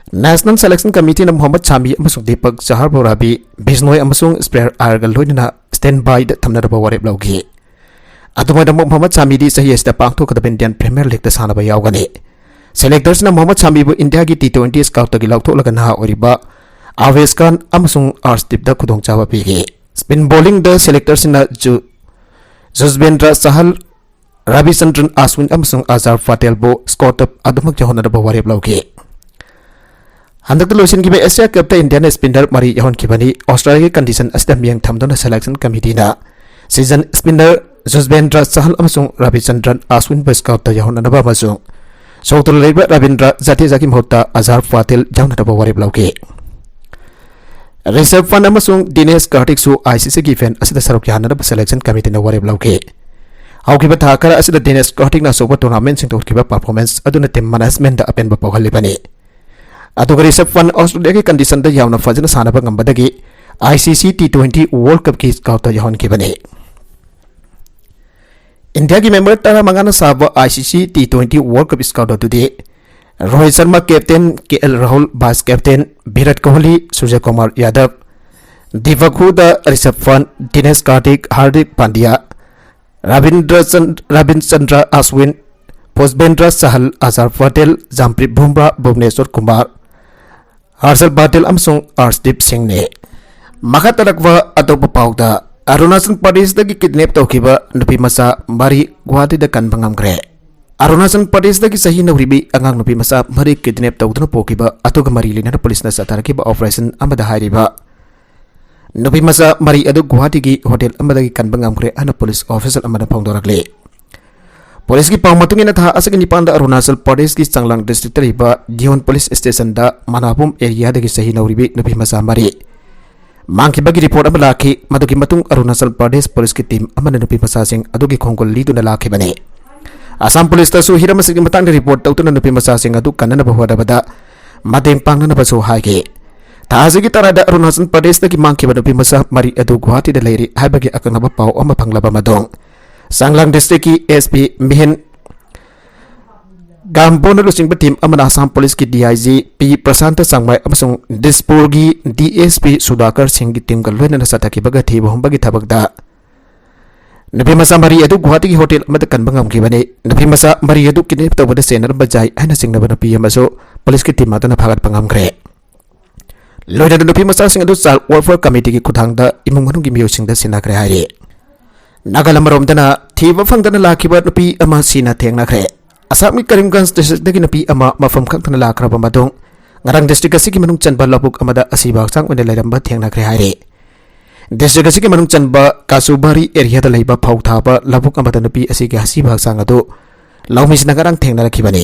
National Selection Committeeꯅ ꯃꯣꯍꯝꯃꯗ ꯁꯥꯃꯤ ꯑꯃꯁꯨꯡ ꯗꯤꯄꯛ ꯆꯍꯥꯔꯕꯣꯔꯥꯕꯤ, ꯕꯤꯁꯅꯣꯏ ꯑꯃꯁꯨꯡ ꯁ꯭ꯄꯦꯌꯔ ꯑꯥꯌꯔꯒ ꯂꯣꯏꯅꯅ standbyꯗ ꯊꯝꯅꯅꯕ ꯋꯥꯔꯦꯞ ꯂꯧꯈꯤ꯫ ꯑꯗꯨꯃꯥꯏꯅ ꯃꯣꯍꯝꯃꯗ ꯁꯥꯃꯤꯗꯤ ꯆꯍꯤ ꯑꯁꯤꯗ ꯄꯥꯡꯊꯣꯛꯀꯗꯕ Indian Premier Leagueꯇ ꯁꯥꯟꯅꯕ ꯌꯥꯎꯒꯅꯤ꯫ Selectorꯁꯤꯡꯅ ꯃꯣꯍꯝꯃꯗ ꯁꯥꯃꯤꯕꯨ ꯏꯟꯗꯤꯌꯥꯒꯤ T twenty squadꯇꯒꯤ ꯂꯧꯊꯣꯛꯂꯒ ꯅꯍꯥ ꯑꯣꯏꯔꯤꯕ ꯑꯥꯋꯦꯁ ꯈꯥꯟ ꯑꯃꯁꯨꯡ ꯑꯥꯔꯁꯗꯤꯞꯇ ꯈꯨꯗꯣꯡꯆꯥꯕ ꯄꯤꯈꯤ꯫ Spin bowlingꯗ selectorꯁꯤꯡꯅ ꯖꯨ-, ꯖꯨꯖꯕꯦꯟꯗ꯭ꯔ ꯆꯍꯜ, ꯔꯕꯤꯆꯟꯗ꯭ꯔꯟ ꯑꯁ꯭ꯋꯤꯟ ꯑꯃꯁꯨꯡ ꯑꯖꯥꯔ ꯄꯇꯦꯜꯕꯨ ꯁ꯭ꯀꯣꯔꯗ ꯑꯗꯨꯃꯛ ꯌꯧꯍꯟꯅꯅꯕ ꯋꯥꯔꯦꯞ ꯂꯧꯈꯤ꯫ ꯍꯟꯗꯛꯇ ꯂꯣꯏꯁꯤꯟꯈꯤꯕ ꯑꯦꯁꯤꯌꯥ ꯀꯞꯇ ꯏꯟꯗꯤꯌꯥꯅ ꯁ꯭ꯄꯤꯟꯅꯔ ꯃꯔꯤ ꯌꯧꯍꯟꯈꯤꯕꯅꯤ꯫ ꯑꯣꯁꯇ꯭ꯔꯦꯂꯤꯌꯥꯒꯤ ꯀꯟꯗꯤꯁꯟ ꯑꯁꯤꯗ ꯃꯤꯠꯌꯦꯡ ꯊꯝꯗꯨꯅ ꯁꯦꯂꯦꯛꯁꯟ ꯀꯃꯤꯇꯤꯅ ꯁꯤꯖꯟ ꯁ꯭ꯄꯤꯟꯅꯔ ꯖꯨꯖꯕꯦꯟꯗ꯭ꯔ ꯆꯍꯜ ꯑꯃꯁꯨꯡ ꯔꯕꯤꯆꯟꯗ꯭ꯔꯟ ꯑꯁ꯭ꯋꯤꯟꯕꯨ ꯁ꯭ꯀꯣꯔꯗ ꯌꯧꯍꯟꯅꯅꯕ ꯑꯃꯁꯨꯡ ꯁꯣꯛꯇꯨꯅ ꯂꯩꯕ ꯔꯕꯤꯟꯗ꯭ꯔ ꯖꯗꯦꯖꯥꯒꯤ ꯃꯍꯨꯠꯇ ꯑꯖꯥꯔ ꯄꯇꯦꯜ ꯌꯥꯎꯅꯅꯕ ꯋꯥꯔꯦꯞ ꯂꯧꯈꯤ꯫ ꯔꯤꯁꯕ ꯄꯟꯠ ꯑꯃꯁꯨꯡ ꯗꯤꯅꯦꯁ ꯀꯥꯔꯇꯤꯛꯁꯨ ꯑꯥꯏꯁꯤꯁꯤꯒꯤ ꯏꯚꯦꯟꯠ ꯑꯁꯤꯗ ꯁꯔꯨꯛ ꯌꯥꯅꯅꯕ ꯁꯦꯂꯦꯛꯁꯟ ꯀꯃꯤꯇꯤꯅ ꯋꯥꯔꯦꯞ ꯂꯧꯈꯤ꯫ ꯍꯧꯈꯤꯕ ꯊꯥ ꯈꯔ ꯑꯁꯤꯗ ꯗꯤꯅꯦꯁ ꯀꯥꯔꯇꯤꯛꯅ ꯑꯆꯧꯕ ꯇꯣꯔꯅꯥꯃꯦꯟꯠꯁꯤꯡꯗ ꯎꯠꯈꯤꯕ ꯄꯔꯐꯣꯔꯃꯦꯟꯁ ꯑꯗꯨꯅ ꯇꯤꯝ ꯃꯦꯅꯦꯖꯃꯦꯟꯠꯗ ꯑꯄꯦꯟꯕ ꯄꯣꯛꯍꯜꯂꯤꯕꯅꯤ꯫ ꯑꯗꯨꯒ ꯔꯤꯁꯕ ꯄꯟꯠ ꯑꯣꯁꯇ꯭ꯔꯦꯂꯤꯌꯥꯒꯤ ꯀꯟꯗꯤꯁꯟꯗ ꯌꯥꯝꯅ ꯐꯖꯅ ꯁꯥꯟꯅꯕ ꯉꯝꯕꯗꯒꯤ ꯑꯥꯏꯁꯤꯁꯤ ꯇꯤ ꯇ꯭ꯋꯦꯟꯇꯤ ꯋꯥꯔꯜꯗ ꯀꯞꯀꯤ ꯁ꯭ꯀꯣꯔꯗ ꯌꯧꯍꯟꯈꯤꯕꯅꯤ꯫ ꯏꯟꯗꯤꯌꯥꯒꯤ ꯃꯦꯝꯕꯔ ꯇꯔꯥꯃꯉꯥꯅ ꯁꯥꯕ ICC T twenty world cup ꯁ꯭ꯀꯣꯔꯗ ꯑꯗꯨꯗꯤ Rohit Sharma captain, K L Rahul vice captain, Virat Kohli, Suraj Kumar Yadav, Deepak ꯍꯨꯗꯥ, ꯔꯤꯁꯕ ꯄꯟꯠ, ꯗꯤꯅꯦꯁ ꯀꯥꯔꯇꯤꯛ, ꯍꯥꯔꯗꯤꯛ ꯄꯥꯟꯗ꯭ꯌꯥ, ꯔꯕꯤꯟꯗ꯭ꯔ ꯆꯟ-, ꯔꯕꯤꯟ ꯆꯟꯗ꯭ꯔ ꯑꯁ꯭ꯋꯤꯟ, ꯄꯨꯖꯕꯦꯟꯗ꯭ꯔ ꯆꯍꯜ, ꯑꯖꯥꯔ ꯄꯇꯦꯜ, ꯖꯥꯝꯄ꯭ꯔꯤꯠ ꯕꯨꯝꯔꯥ, ꯚꯨꯕꯅꯦꯁ꯭ꯋꯔ ꯀꯨꯃꯥꯔ, ꯍꯔꯁꯜ ꯄꯇꯦꯜ ꯑꯃꯁꯨꯡ ꯑꯔꯁꯗꯤꯞ ꯁꯤꯡꯅꯤ꯫ ꯃꯈꯥ ꯇꯥꯔꯛꯄ ꯑꯇꯣꯞꯄ ꯄꯥꯎꯗ, ꯑꯔꯨꯅꯥꯆꯜ ꯄ꯭ꯔꯗꯦꯁꯇꯒꯤ ꯀꯤꯗꯅꯦꯞ ꯇꯧꯈꯤꯕ ꯅꯨꯄꯤ ꯃꯆꯥ ꯃꯔꯤ ꯒꯨꯋꯥꯍꯥꯇꯤꯗ ꯀꯟꯕ ꯉꯝꯈ꯭ꯔꯦ꯫ ꯑꯔꯨꯅꯥꯆꯜ ꯄ꯭ꯔꯗꯦꯁꯇꯒꯤ ꯆꯍꯤ ꯅꯧꯔꯤꯕꯤ ꯑꯉꯥꯡ ꯅꯨꯄꯤ ꯃꯆꯥ ꯃꯔꯤ ꯀꯤꯗꯅꯦꯞ ꯇꯧꯗꯨꯅ ꯄꯨꯈꯤꯕ ꯑꯗꯨꯒ ꯃꯔꯤ ꯂꯩꯅꯅ ꯄꯨꯂꯤꯁꯅ ꯆꯠꯊꯔꯛꯈꯤꯕ ꯑꯣꯄꯔꯦꯁꯟ ꯑꯃꯗ ꯍꯥꯏꯔꯤꯕ ꯅꯨꯄꯤ ꯃꯆꯥ ꯃꯔꯤ ꯑꯗꯨ ꯒꯨꯋꯥꯍꯥꯇꯤꯒꯤ ꯍꯣꯇꯦꯜ ꯑꯃꯗꯒꯤ ꯀꯟꯕ ꯉꯝꯈ꯭ꯔꯦ ꯍꯥꯏꯅ ꯄꯨꯂꯤꯁ ꯑꯣꯐꯤꯁꯤꯌꯦꯜ ꯑꯃꯅ ꯐꯣꯡꯗꯣꯔꯛꯂꯤ꯫ ꯄꯨꯂꯤꯁꯀꯤ ꯄꯥꯎ ꯃꯇꯨꯡ ꯏꯟꯅ, ꯊꯥ ꯑꯁꯤꯒꯤ ꯅꯤꯄꯥꯟꯗ ꯑꯔꯨꯅꯥꯆꯜ ꯄ꯭ꯔꯗꯦꯁꯀꯤ ꯆꯥꯡꯂꯥꯡ ꯗꯤꯁꯇ꯭ꯔꯤꯛꯇ ꯂꯩꯕ ꯗꯤꯌꯣꯟ ꯄꯨꯂꯤꯁ ꯁ꯭ꯇꯦꯁꯟꯗ ꯃꯅꯥꯄꯨꯝ ꯑꯦꯔꯤꯌꯥꯗꯒꯤ ꯆꯍꯤ ꯅꯧꯔꯤꯕꯤ ꯅꯨꯄꯤ ꯃꯆꯥ ꯃꯔꯤ ꯃꯥꯡꯈꯤꯕꯒꯤ ꯔꯤꯄꯣꯔꯠ ꯑꯃ ꯂꯥꯛꯈꯤ꯫ ꯃꯗꯨꯒꯤ ꯃꯇꯨꯡ ꯑꯔꯨꯅꯥꯆꯜ ꯄ꯭ꯔꯗꯦꯁ ꯄꯨꯂꯤꯁꯀꯤ ꯇꯤꯝ ꯑꯃꯅ ꯅꯨꯄꯤ ꯃꯆꯥꯁꯤꯡ ꯑꯗꯨꯒꯤ ꯈꯣꯡꯒꯨꯜ ꯂꯤꯗꯨꯅ ꯂꯥꯛꯈꯤꯕꯅꯤ꯫ ꯑꯁꯥꯝ ꯄꯨꯂꯤꯁꯇꯁꯨ ꯍꯤꯔꯝ ꯑꯁꯤꯒꯤ ꯃꯇꯥꯡꯗ ꯔꯤꯄꯣꯔꯠ ꯇꯧꯗꯨꯅ ꯅꯨꯄꯤ ꯃꯆꯥꯁꯤꯡ ꯑꯗꯨ ꯀꯟꯅꯅꯕ ꯍꯣꯠꯅꯕꯗ ꯃꯇꯦꯡ ꯄꯥꯡꯅꯅꯕꯁꯨ ꯍꯥꯏꯈꯤ꯫ ꯊꯥ ꯑꯁꯤꯒꯤ ꯇꯔꯥꯗ ꯑꯔꯨꯅꯥꯆꯜ ꯄ꯭ꯔꯗꯦꯁꯇꯒꯤ ꯃꯥꯡꯈꯤꯕ ꯅꯨꯄꯤ ꯃꯆꯥ ꯃꯔꯤ ꯑꯗꯨ ꯒꯨꯋꯥꯍꯥꯇꯤꯗ ꯂꯩꯔꯤ ꯍꯥꯏꯕꯒꯤ ꯑꯀꯛꯅꯕ ꯄꯥꯎ ꯑꯃ ꯐꯪꯂꯕ ꯃꯇꯨꯡ, ꯆꯥꯡꯂꯥꯡ ꯗꯤꯁꯇ꯭ꯔꯤꯛꯀꯤ ꯑꯦꯁ ꯄꯤ ꯃꯤꯍꯦꯟ ꯒꯥꯝꯕꯣꯅ ꯂꯨꯆꯤꯡꯕ ꯇꯤꯝ ꯑꯃꯅ ꯑꯁꯥꯝ ꯄꯨꯂꯤꯁꯀꯤ D I G P Prasanta ꯆꯥꯡꯃꯥꯏ ꯑꯃꯁꯨꯡ ꯗꯤꯁꯄꯨꯔꯒꯤ ꯗꯤ ꯑꯦꯁ ꯄꯤ ꯁꯨꯙꯥꯀꯔ ꯁꯤꯡꯒꯤ ꯇꯤꯝꯒ ꯂꯣꯏꯅꯅ ꯆꯠꯊꯈꯤꯕꯒ ꯊꯤꯕ ꯍꯨꯝꯕꯒꯤ ꯊꯕꯛꯇ ꯅꯨꯄꯤ ꯃꯆꯥ ꯃꯔꯤ ꯑꯗꯨ ꯒꯨꯋꯥꯍꯥꯇꯤꯒꯤ ꯍꯣꯇꯦꯜ ꯑꯃꯗ ꯀꯟꯕ ꯉꯝꯈꯤꯕꯅꯤ꯫ ꯅꯨꯄꯤ ꯃꯆꯥ ꯃꯔꯤ ꯑꯗꯨ ꯀꯤꯗꯅꯦꯞ ꯇꯧꯕꯗ ꯆꯦꯟꯅꯔꯝꯕ ꯌꯥꯏ ꯍꯥꯏꯅ ꯆꯤꯡꯅꯕ ꯅꯨꯄꯤ ꯑꯃꯁꯨ ꯄꯨꯂꯤꯁꯀꯤ ꯇꯤꯝ ꯑꯗꯨꯅ ꯐꯥꯒꯠꯄ ꯉꯝꯈ꯭ꯔꯦ꯫ ꯂꯣꯏꯅꯅ ꯅꯨꯄꯤ ꯃꯆꯥꯁꯤꯡ ꯑꯗꯨ ꯆꯥꯏꯜꯗ ꯋꯦꯜꯐꯤꯌꯔ ꯀꯃꯤꯇꯤꯒꯤ ꯈꯨꯠꯊꯥꯡꯗ ꯏꯃꯨꯡ ꯃꯅꯨꯡꯒꯤ ꯃꯤꯑꯣꯏꯁꯤꯡꯗ ꯁꯤꯟꯅꯈ꯭ꯔꯦ ꯍꯥꯏꯔꯤ꯫ ꯅꯥꯒꯥꯂꯝ ꯑꯃꯔꯣꯝꯗꯅ ꯊꯤꯕ ꯐꯪꯗꯅ ꯂꯥꯛꯈꯤꯕ ꯅꯨꯄꯤ ꯑꯃ ꯁꯤꯅ ꯊꯦꯡꯅꯈ꯭ꯔꯦ꯫ ꯑꯁꯥꯝꯒꯤ ꯀꯔꯤꯝꯒꯟꯖ ꯗꯤꯁꯇ꯭ꯔꯤꯛꯇꯒꯤ ꯅꯨꯄꯤ ꯑꯃ ꯃꯐꯝ ꯈꯪꯗꯅ ꯂꯥꯛꯈ꯭ꯔꯕ ꯃꯇꯨꯡ ꯉꯔꯥꯡ ꯗꯤꯁꯇ꯭ꯔꯤꯛ ꯑꯁꯤꯒꯤ ꯃꯅꯨꯡ ꯆꯟꯕ ꯂꯧꯕꯨꯛ ꯑꯃꯗ ꯑꯁꯤꯕ ꯍꯛꯆꯥꯡ ꯑꯣꯏꯅ ꯂꯩꯔꯝꯕ ꯊꯦꯡꯅꯈ꯭ꯔꯦ ꯍꯥꯏꯔꯤ꯫ ꯗꯤꯁꯇ꯭ꯔꯤꯛ ꯑꯁꯤꯒꯤ ꯃꯅꯨꯡ ꯆꯟꯕ ꯀꯥꯁꯨꯕꯥꯔꯤ ꯑꯦꯔꯤꯌꯥꯗ ꯂꯩꯕ ꯐꯧ ꯊꯥꯕ ꯂꯧꯕꯨꯛ ꯑꯃꯗ ꯅꯨꯄꯤ ꯑꯁꯤꯒꯤ ꯑꯁꯤꯕ ꯍꯛꯆꯥꯡ ꯑꯗꯨ ꯂꯧꯃꯤꯁꯤꯡꯅ ꯉꯔꯥꯡ ꯊꯦꯡꯅꯔꯛꯈꯤꯕꯅꯤ꯫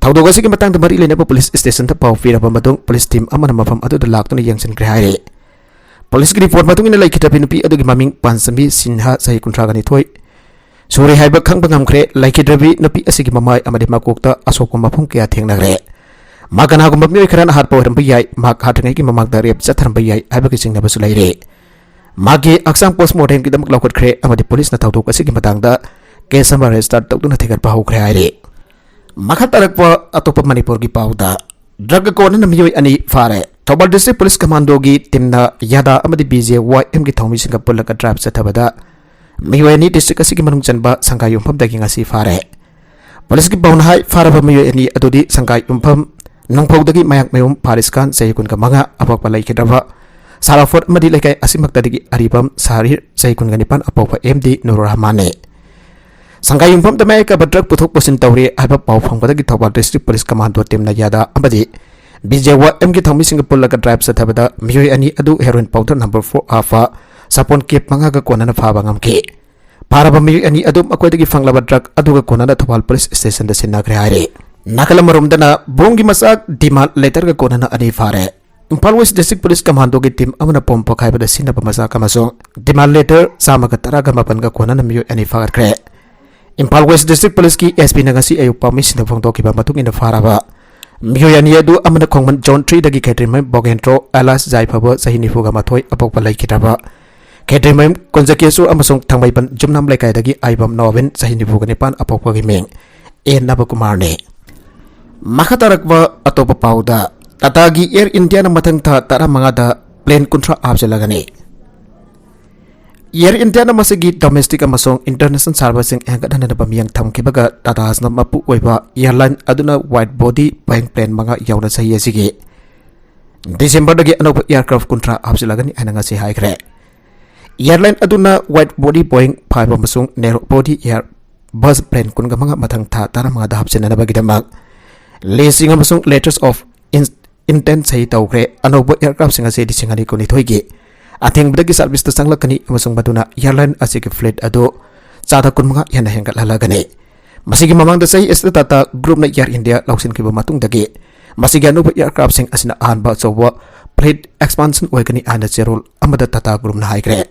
ꯊꯧꯗꯣꯛ ꯑꯁꯤꯒꯤ ꯃꯇꯥꯡꯗ ꯃꯔꯤ ꯂꯩꯅꯕ ꯄꯨꯂꯤꯁ ꯁ꯭ꯇꯦꯁꯟꯗ ꯄꯥꯎ ꯄꯤꯔꯕ ꯃꯇꯨꯡ ꯄꯨꯂꯤꯁ ꯇꯤꯝ ꯑꯃꯅ ꯃꯐꯝ ꯑꯗꯨꯗ ꯂꯥꯛꯇꯨꯅ ꯌꯦꯡꯁꯤꯟꯈ꯭ꯔꯦ ꯍꯥꯏꯔꯤ꯫ ꯄꯨꯂꯤꯁꯀꯤ ꯔꯤꯄꯣꯔꯠ ꯃꯇꯨꯡ ꯏꯟꯅ ꯂꯩꯈꯤꯗ꯭ꯔꯕꯤ ꯅꯨꯄꯤ ꯑꯗꯨꯒꯤ ꯃꯃꯤꯡ ꯄꯥꯟꯁꯝꯕꯤ ꯁꯤꯟꯍꯥ, ꯆꯍꯤ ꯀꯨꯟꯊ꯭ꯔꯥꯒ ꯅꯤꯊꯣꯏ ꯁꯨꯔꯦ ꯍꯥꯏꯕ ꯈꯪꯕ ꯉꯝꯈ꯭ꯔꯦ꯫ ꯂꯩꯈꯤꯗ꯭ꯔꯕꯤ ꯅꯨꯄꯤ ꯑꯁꯤꯒꯤ ꯃꯃꯥꯏ ꯑꯃꯗꯤ ꯃꯀꯣꯛꯇ ꯑꯁꯣꯛꯄ ꯃꯐꯝ ꯀꯌꯥ ꯊꯦꯡꯅꯈ꯭ꯔꯦ꯫ ꯃꯥ ꯀꯅꯥꯒꯨꯝꯕ ꯃꯤꯑꯣꯏ ꯈꯔꯅ ꯍꯥꯠꯄ ꯑꯣꯏꯔꯝꯕ ꯌꯥꯏ꯫ ꯃꯍꯥꯛ ꯍꯥꯠꯇ꯭ꯔꯤꯉꯩꯒꯤ ꯃꯃꯥꯡꯗ ꯔꯦꯞ ꯆꯠꯊꯔꯝꯕ ꯌꯥꯏ ꯍꯥꯏꯕꯒꯤ ꯆꯤꯡꯅꯕꯁꯨ ꯂꯩꯔꯤ꯫ ꯃꯥꯒꯤ ꯍꯛꯆꯥꯡ ꯄꯣꯁꯃꯣꯔꯇꯦꯝꯒꯤꯗꯃꯛ ꯂꯧꯈꯠꯈ꯭ꯔꯦ ꯑꯃꯗꯤ ꯄꯨꯂꯤꯁꯅ ꯊꯧꯗꯣꯛ ꯑꯁꯤꯒꯤ ꯃꯇꯥꯡꯗ ꯀꯦꯁ ꯑꯃ ꯔꯦꯖꯤꯁꯇꯔ ꯇꯧꯗꯨꯅ ꯊꯤꯒꯠꯄ ꯍꯧꯈ꯭ꯔꯦ ꯍꯥꯏꯔꯤ꯫ ꯃꯈꯥ ꯇꯥꯔꯛꯄ ꯑꯇꯣꯞꯄ ꯃꯅꯤꯄꯨꯔꯒꯤ ꯄꯥꯎꯗ, ꯗ꯭ꯔꯒ ꯀꯣꯟꯅꯅ ꯃꯤꯑꯣꯏ ꯑꯅꯤ ꯐꯥꯔꯦ꯫ ꯊꯧꯕꯥꯜ ꯗꯤꯁꯇ꯭ꯔꯤꯛ ꯄꯨꯂꯤꯁ ꯀꯃꯥꯟꯗꯣꯒꯤ ꯇꯤꯝꯅ ꯌꯥꯗꯥ ꯑꯃꯗꯤ ꯕꯤ ꯖꯦ ꯋꯥꯏ ꯑꯦꯝꯒꯤ ꯊꯧꯃꯤꯁꯤꯡꯒ ꯄꯨꯜꯂꯒ ꯗ꯭ꯔꯥꯏꯚ ꯆꯠꯊꯕꯗ ꯃꯤꯑꯣꯏ ꯑꯅꯤ ꯗꯤꯁꯇ꯭ꯔꯤꯛ ꯑꯁꯤꯒꯤ ꯃꯅꯨꯡ ꯆꯟꯕ ꯁꯪꯒꯥꯏ ꯌꯨꯝꯐꯝꯗꯒꯤ ꯉꯁꯤ ꯐꯥꯔꯦ꯫ ꯄꯨꯂꯤꯁꯀꯤ ꯄꯥꯎꯅ ꯍꯥꯏ, ꯐꯥꯔꯕ ꯃꯤꯑꯣꯏ ꯑꯅꯤ ꯑꯗꯨꯗꯤ ꯁꯪꯒꯥꯏ ꯌꯨꯝꯐꯝ ꯅꯣꯡꯄꯣꯛꯇꯒꯤ ꯃꯌꯥꯡꯃꯌꯨꯝ ꯐꯥꯔꯤꯁ ꯈꯥꯟ, ꯆꯍꯤ ꯀꯨꯟꯒ ꯃꯉꯥ, ꯑꯄꯣꯛꯄ ꯂꯩꯈꯤꯗ꯭ꯔꯕ ꯁꯥꯔꯥꯐꯣꯠ ꯑꯃꯗꯤ ꯂꯩꯀꯥꯏ ꯑꯁꯤꯃꯛꯇꯗꯒꯤ ꯑꯔꯤꯕꯝ ꯁꯥꯔꯤꯔ, ꯆꯍꯤ ꯀꯨꯟꯒ ꯅꯤꯄꯥꯟ, ꯑꯄꯣꯛꯄ ꯑꯦꯝ ꯗꯤ ꯅꯨꯔ ꯔꯍꯃꯥꯟꯅꯤ꯫ ꯁꯪꯒꯥꯏ ꯌꯨꯝꯐꯝꯗ ꯃꯌꯥꯏ ꯀꯥꯕ ꯗ꯭ꯔꯒ ꯄꯨꯊꯣꯛ ꯄꯨꯁꯤꯟ ꯇꯧꯔꯤ ꯍꯥꯏꯕ ꯄꯥꯎ ꯐꯪꯕꯗꯒꯤ ꯊꯧꯕꯥꯜ ꯗꯤꯁꯇ꯭ꯔꯤꯛ ꯄꯨꯂꯤꯁ ꯀꯃꯥꯟꯗꯣ ꯇꯤꯝꯅ ꯌꯥꯗꯥ ꯑꯃꯗꯤ ꯕꯤ ꯖꯦ ꯋꯥꯏ ꯑꯦꯝꯒꯤ ꯊꯧꯃꯤꯁꯤꯡꯒ ꯄꯨꯜꯂꯒ ꯗ꯭ꯔꯥꯏꯚ ꯆꯠꯊꯕꯗ ꯃꯤꯑꯣꯏ ꯑꯅꯤ ꯑꯗꯨ ꯍꯦꯔꯣꯏꯟ ꯄꯥꯎꯗꯔ ꯅꯝꯕꯔ ꯐꯣꯔ ꯍꯥꯞꯄ ꯁꯥꯄꯣꯟ ꯀꯦꯞ ꯃꯉꯥꯒ ꯀꯣꯟꯅꯅ ꯐꯥꯕ ꯉꯝꯈꯤ꯫ ꯐꯥꯔꯕ ꯃꯤꯑꯣꯏ ꯑꯅꯤ ꯑꯗꯨ ꯃꯈꯣꯏꯗꯒꯤ ꯐꯪꯂꯕ ꯗ꯭ꯔꯒ ꯑꯗꯨꯒ ꯀꯣꯟꯅꯅ ꯊꯧꯕꯥꯜ ꯄꯨꯂꯤꯁ ꯁ꯭ꯇꯦꯁꯟꯗ ꯁꯤꯟꯅꯈ꯭ꯔꯦ ꯍꯥꯏꯔꯤ꯫ ꯅꯥꯀꯜ ꯑꯃꯔꯣꯝꯗꯅ ꯕꯣꯝꯒꯤ ꯃꯆꯥꯛ ꯗꯤꯃꯥꯟ ꯂꯦꯇꯔꯒ ꯀꯣꯟꯅꯅ ꯑꯅꯤ ꯐꯥꯔꯦ꯫ ꯏꯝꯐꯥꯜ ꯋꯦꯁ ꯗꯤꯁꯇ꯭ꯔꯤꯛ ꯄꯨꯂꯤꯁ ꯀꯃꯥꯟꯗꯣꯒꯤ ꯇꯤꯝ ꯑꯃꯅ ꯕꯣꯝ ꯄꯣꯈꯥꯏꯕꯗ ꯁꯤꯖꯤꯟꯅꯕ ꯃꯆꯥꯛ ꯑꯃꯁꯨꯡ ꯗꯤꯃꯥꯟ ꯂꯦꯇꯔ ꯆꯥꯝꯃꯒ ꯇꯔꯥꯒ ꯃꯥꯄꯟꯒ ꯀꯣꯟꯅꯅ ꯃꯤꯑꯣꯏ ꯑꯅꯤ ꯐꯥꯒꯠꯈ꯭ꯔꯦ꯫ ꯏꯝꯐꯥꯜ ꯋꯦꯁ ꯗꯤꯁꯇ꯭ꯔꯤꯛ ꯄꯨꯂꯤꯁꯀꯤ ꯑꯦꯁ ꯄꯤꯅ ꯉꯁꯤ ꯑꯌꯨꯛ ꯄꯥꯎꯃꯤꯁꯤꯡꯗ ꯐꯣꯡꯗꯣꯛꯈꯤꯕ ꯃꯇꯨꯡ ꯏꯟꯅ ꯐꯥꯔꯕ ꯃꯤꯑꯣꯏ ꯑꯅꯤ ꯑꯗꯨ ꯑꯃꯅ ꯈꯣꯡꯃꯟ ꯖꯣꯟ ꯊ꯭ꯔꯤꯗꯒꯤ ꯈꯦꯇ꯭ꯔꯤꯃꯌꯨꯝ ꯕꯣꯒꯦꯟꯗ꯭ꯔꯣ ꯑꯦꯂꯥꯁ ꯌꯥꯏꯐꯕ ꯆꯍꯤ ꯅꯤꯐꯨꯒ ꯃꯥꯊꯣꯏ ꯑꯄꯣꯛꯄ ꯂꯩꯈꯤꯗ꯭ꯔꯕ ꯈꯦꯇ꯭ꯔꯤꯃꯌꯨꯝ ꯀꯨꯟꯖꯀꯦꯁꯣꯔ ꯑꯃꯁꯨꯡ ꯊꯥꯡꯃꯩꯕꯟ ꯖꯨꯝꯅꯥꯝ ꯂꯩꯀꯥꯏꯗꯒꯤ ꯑꯥꯏꯕꯝ ꯅꯣꯕꯤꯟ ꯆꯍꯤ ꯅꯤꯐꯨꯒ ꯅꯤꯄꯥꯟ ꯑꯄꯣꯛꯄꯒꯤ ꯃꯤꯡ ꯑꯦ ꯅꯕꯀꯨꯃꯥꯔꯅꯤ꯫ ꯃꯈꯥ ꯇꯥꯔꯛꯄ ꯑꯇꯣꯞꯄ ꯄꯥꯎꯗ, ꯇꯥꯇꯥꯒꯤ ꯑꯦꯌꯔ ꯏꯟꯗꯤꯌꯥꯅ ꯃꯊꯪ ꯊꯥ ꯇꯔꯥꯃꯉꯥꯗ ꯄ꯭ꯂꯦꯟ ꯀꯨꯟꯊ꯭ꯔꯥ ꯍꯥꯞꯆꯤꯜꯂꯒꯅꯤ꯫ ꯑꯦꯌꯔ ꯏꯟꯗꯤꯌꯥꯅ ꯃꯁꯤꯒꯤ ꯗꯣꯃꯦꯁꯇꯤꯛ ꯑꯃꯁꯨꯡ ꯏꯟꯇꯔꯅꯦꯁꯅꯦꯜ ꯁꯥꯔꯚꯤꯁꯁꯤꯡ ꯍꯦꯟꯒꯠꯍꯟꯅꯕ ꯃꯤꯠꯌꯦꯡ ꯊꯝꯈꯤꯕꯒ ꯇꯥꯇꯥꯁꯅ ꯃꯄꯨ ꯑꯣꯏꯕ ꯑꯦꯌꯔꯂꯥꯏꯟ ꯑꯗꯨꯅ ꯋꯥꯏꯗ ꯕꯣꯗꯤ ꯕꯣꯏꯡ ꯄ꯭ꯂꯦꯟ ꯃꯉꯥ ꯌꯥꯎꯅ ꯆꯍꯤ ꯑꯁꯤꯒꯤ ꯗꯤꯁꯦꯝꯕꯔꯗꯒꯤ ꯑꯅꯧꯕ ꯑꯦꯌꯔꯀ꯭ꯔꯥꯐ ꯀꯨꯟꯊ꯭ꯔꯥ ꯍꯥꯞꯆꯤꯜꯂꯒꯅꯤ ꯍꯥꯏꯅ ꯉꯁꯤ ꯍꯥꯏꯈ꯭ꯔꯦ꯫ Airline ꯑꯗꯨꯅ wide body Boeing five ꯑꯃꯁꯨꯡ narrow body Airbus plane ꯀꯨꯟꯒ ꯃꯉꯥ ꯃꯊꯪ ꯊꯥ ꯇꯔꯥꯃꯉꯥꯗ ꯍꯥꯞꯆꯤꯟꯅꯅꯕꯒꯤꯗꯃꯛ leasing ꯑꯃꯁꯨꯡ letters of in-, intent ꯁꯍꯤ ꯇꯧꯈ꯭ꯔꯦ꯫ ꯑꯅꯧꯕ aircraftꯁꯤꯡ ꯑꯁꯤ ꯂꯤꯁꯤꯡ ꯑꯅꯤ ꯀꯨꯟꯅꯤꯊꯣꯏꯒꯤ ꯑꯊꯦꯡꯕꯗꯒꯤ serviceꯇ ꯆꯪꯂꯛꯀꯅꯤ ꯑꯃꯁꯨꯡ ꯃꯗꯨꯅ airline ꯑꯁꯤꯒꯤ fleet ꯑꯗꯨ ꯆꯥꯗ ꯀꯨꯟꯃꯉꯥ ꯍꯦꯟꯅ ꯍꯦꯟꯒꯠꯍꯜꯂꯒꯅꯤ꯫ ꯃꯁꯤꯒꯤ ꯃꯃꯥꯡꯗ ꯆꯍꯤ ꯑꯁꯤꯗ Tata Groupꯅ Air India ꯂꯧꯁꯤꯟꯈꯤꯕ ꯃꯇꯨꯡꯗꯒꯤ ꯃꯁꯤꯒꯤ ꯑꯅꯧꯕ aircraftꯁꯤꯡ ꯑꯁꯤꯅ ꯑꯍꯥꯟꯕ ꯑꯆꯧꯕ fleet expansion ꯑꯣꯏꯒꯅꯤ ꯍꯥꯏꯅ ꯆꯦꯔꯣꯜ ꯑꯃꯗ Tata Groupꯅ ꯍꯥꯏꯈ꯭ꯔꯦ꯫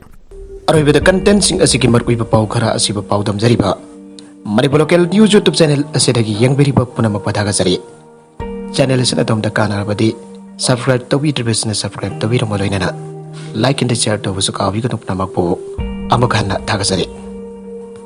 ꯑꯔꯣꯏꯕꯗ contentꯁꯤꯡ ꯑꯁꯤꯒꯤ ꯃꯔꯨꯑꯣꯏꯕ ꯄꯥꯎ ꯈꯔ ꯑꯁꯤꯕꯨ ꯄꯥꯎꯗꯝꯖꯔꯤꯕ Manipur Local News YouTube channel ꯑꯁꯤꯗꯒꯤ ꯌꯦꯡꯕꯤꯔꯤꯕ ꯄꯨꯝꯅꯃꯛꯄꯨ ꯊꯥꯒꯠꯆꯔꯤ꯫ Channel ꯑꯁꯤꯅ ꯑꯗꯣꯝꯗ ꯀꯥꯟꯅꯔꯕꯗꯤ subscribe ꯇꯧꯕꯤꯗ꯭ꯔꯤꯕꯁꯤꯡꯅ subscribe ꯇꯧꯕꯤꯔꯝꯕ ꯂꯣꯏꯅꯅ like and share ꯇꯧꯕꯁꯨ ꯀꯥꯎꯕꯤꯒꯅꯨ꯫ ꯄꯨꯝꯅꯃꯛꯄꯨ ꯑꯃꯨꯛ ꯍꯟꯅ ꯊꯥꯒꯠꯆꯔꯤ꯫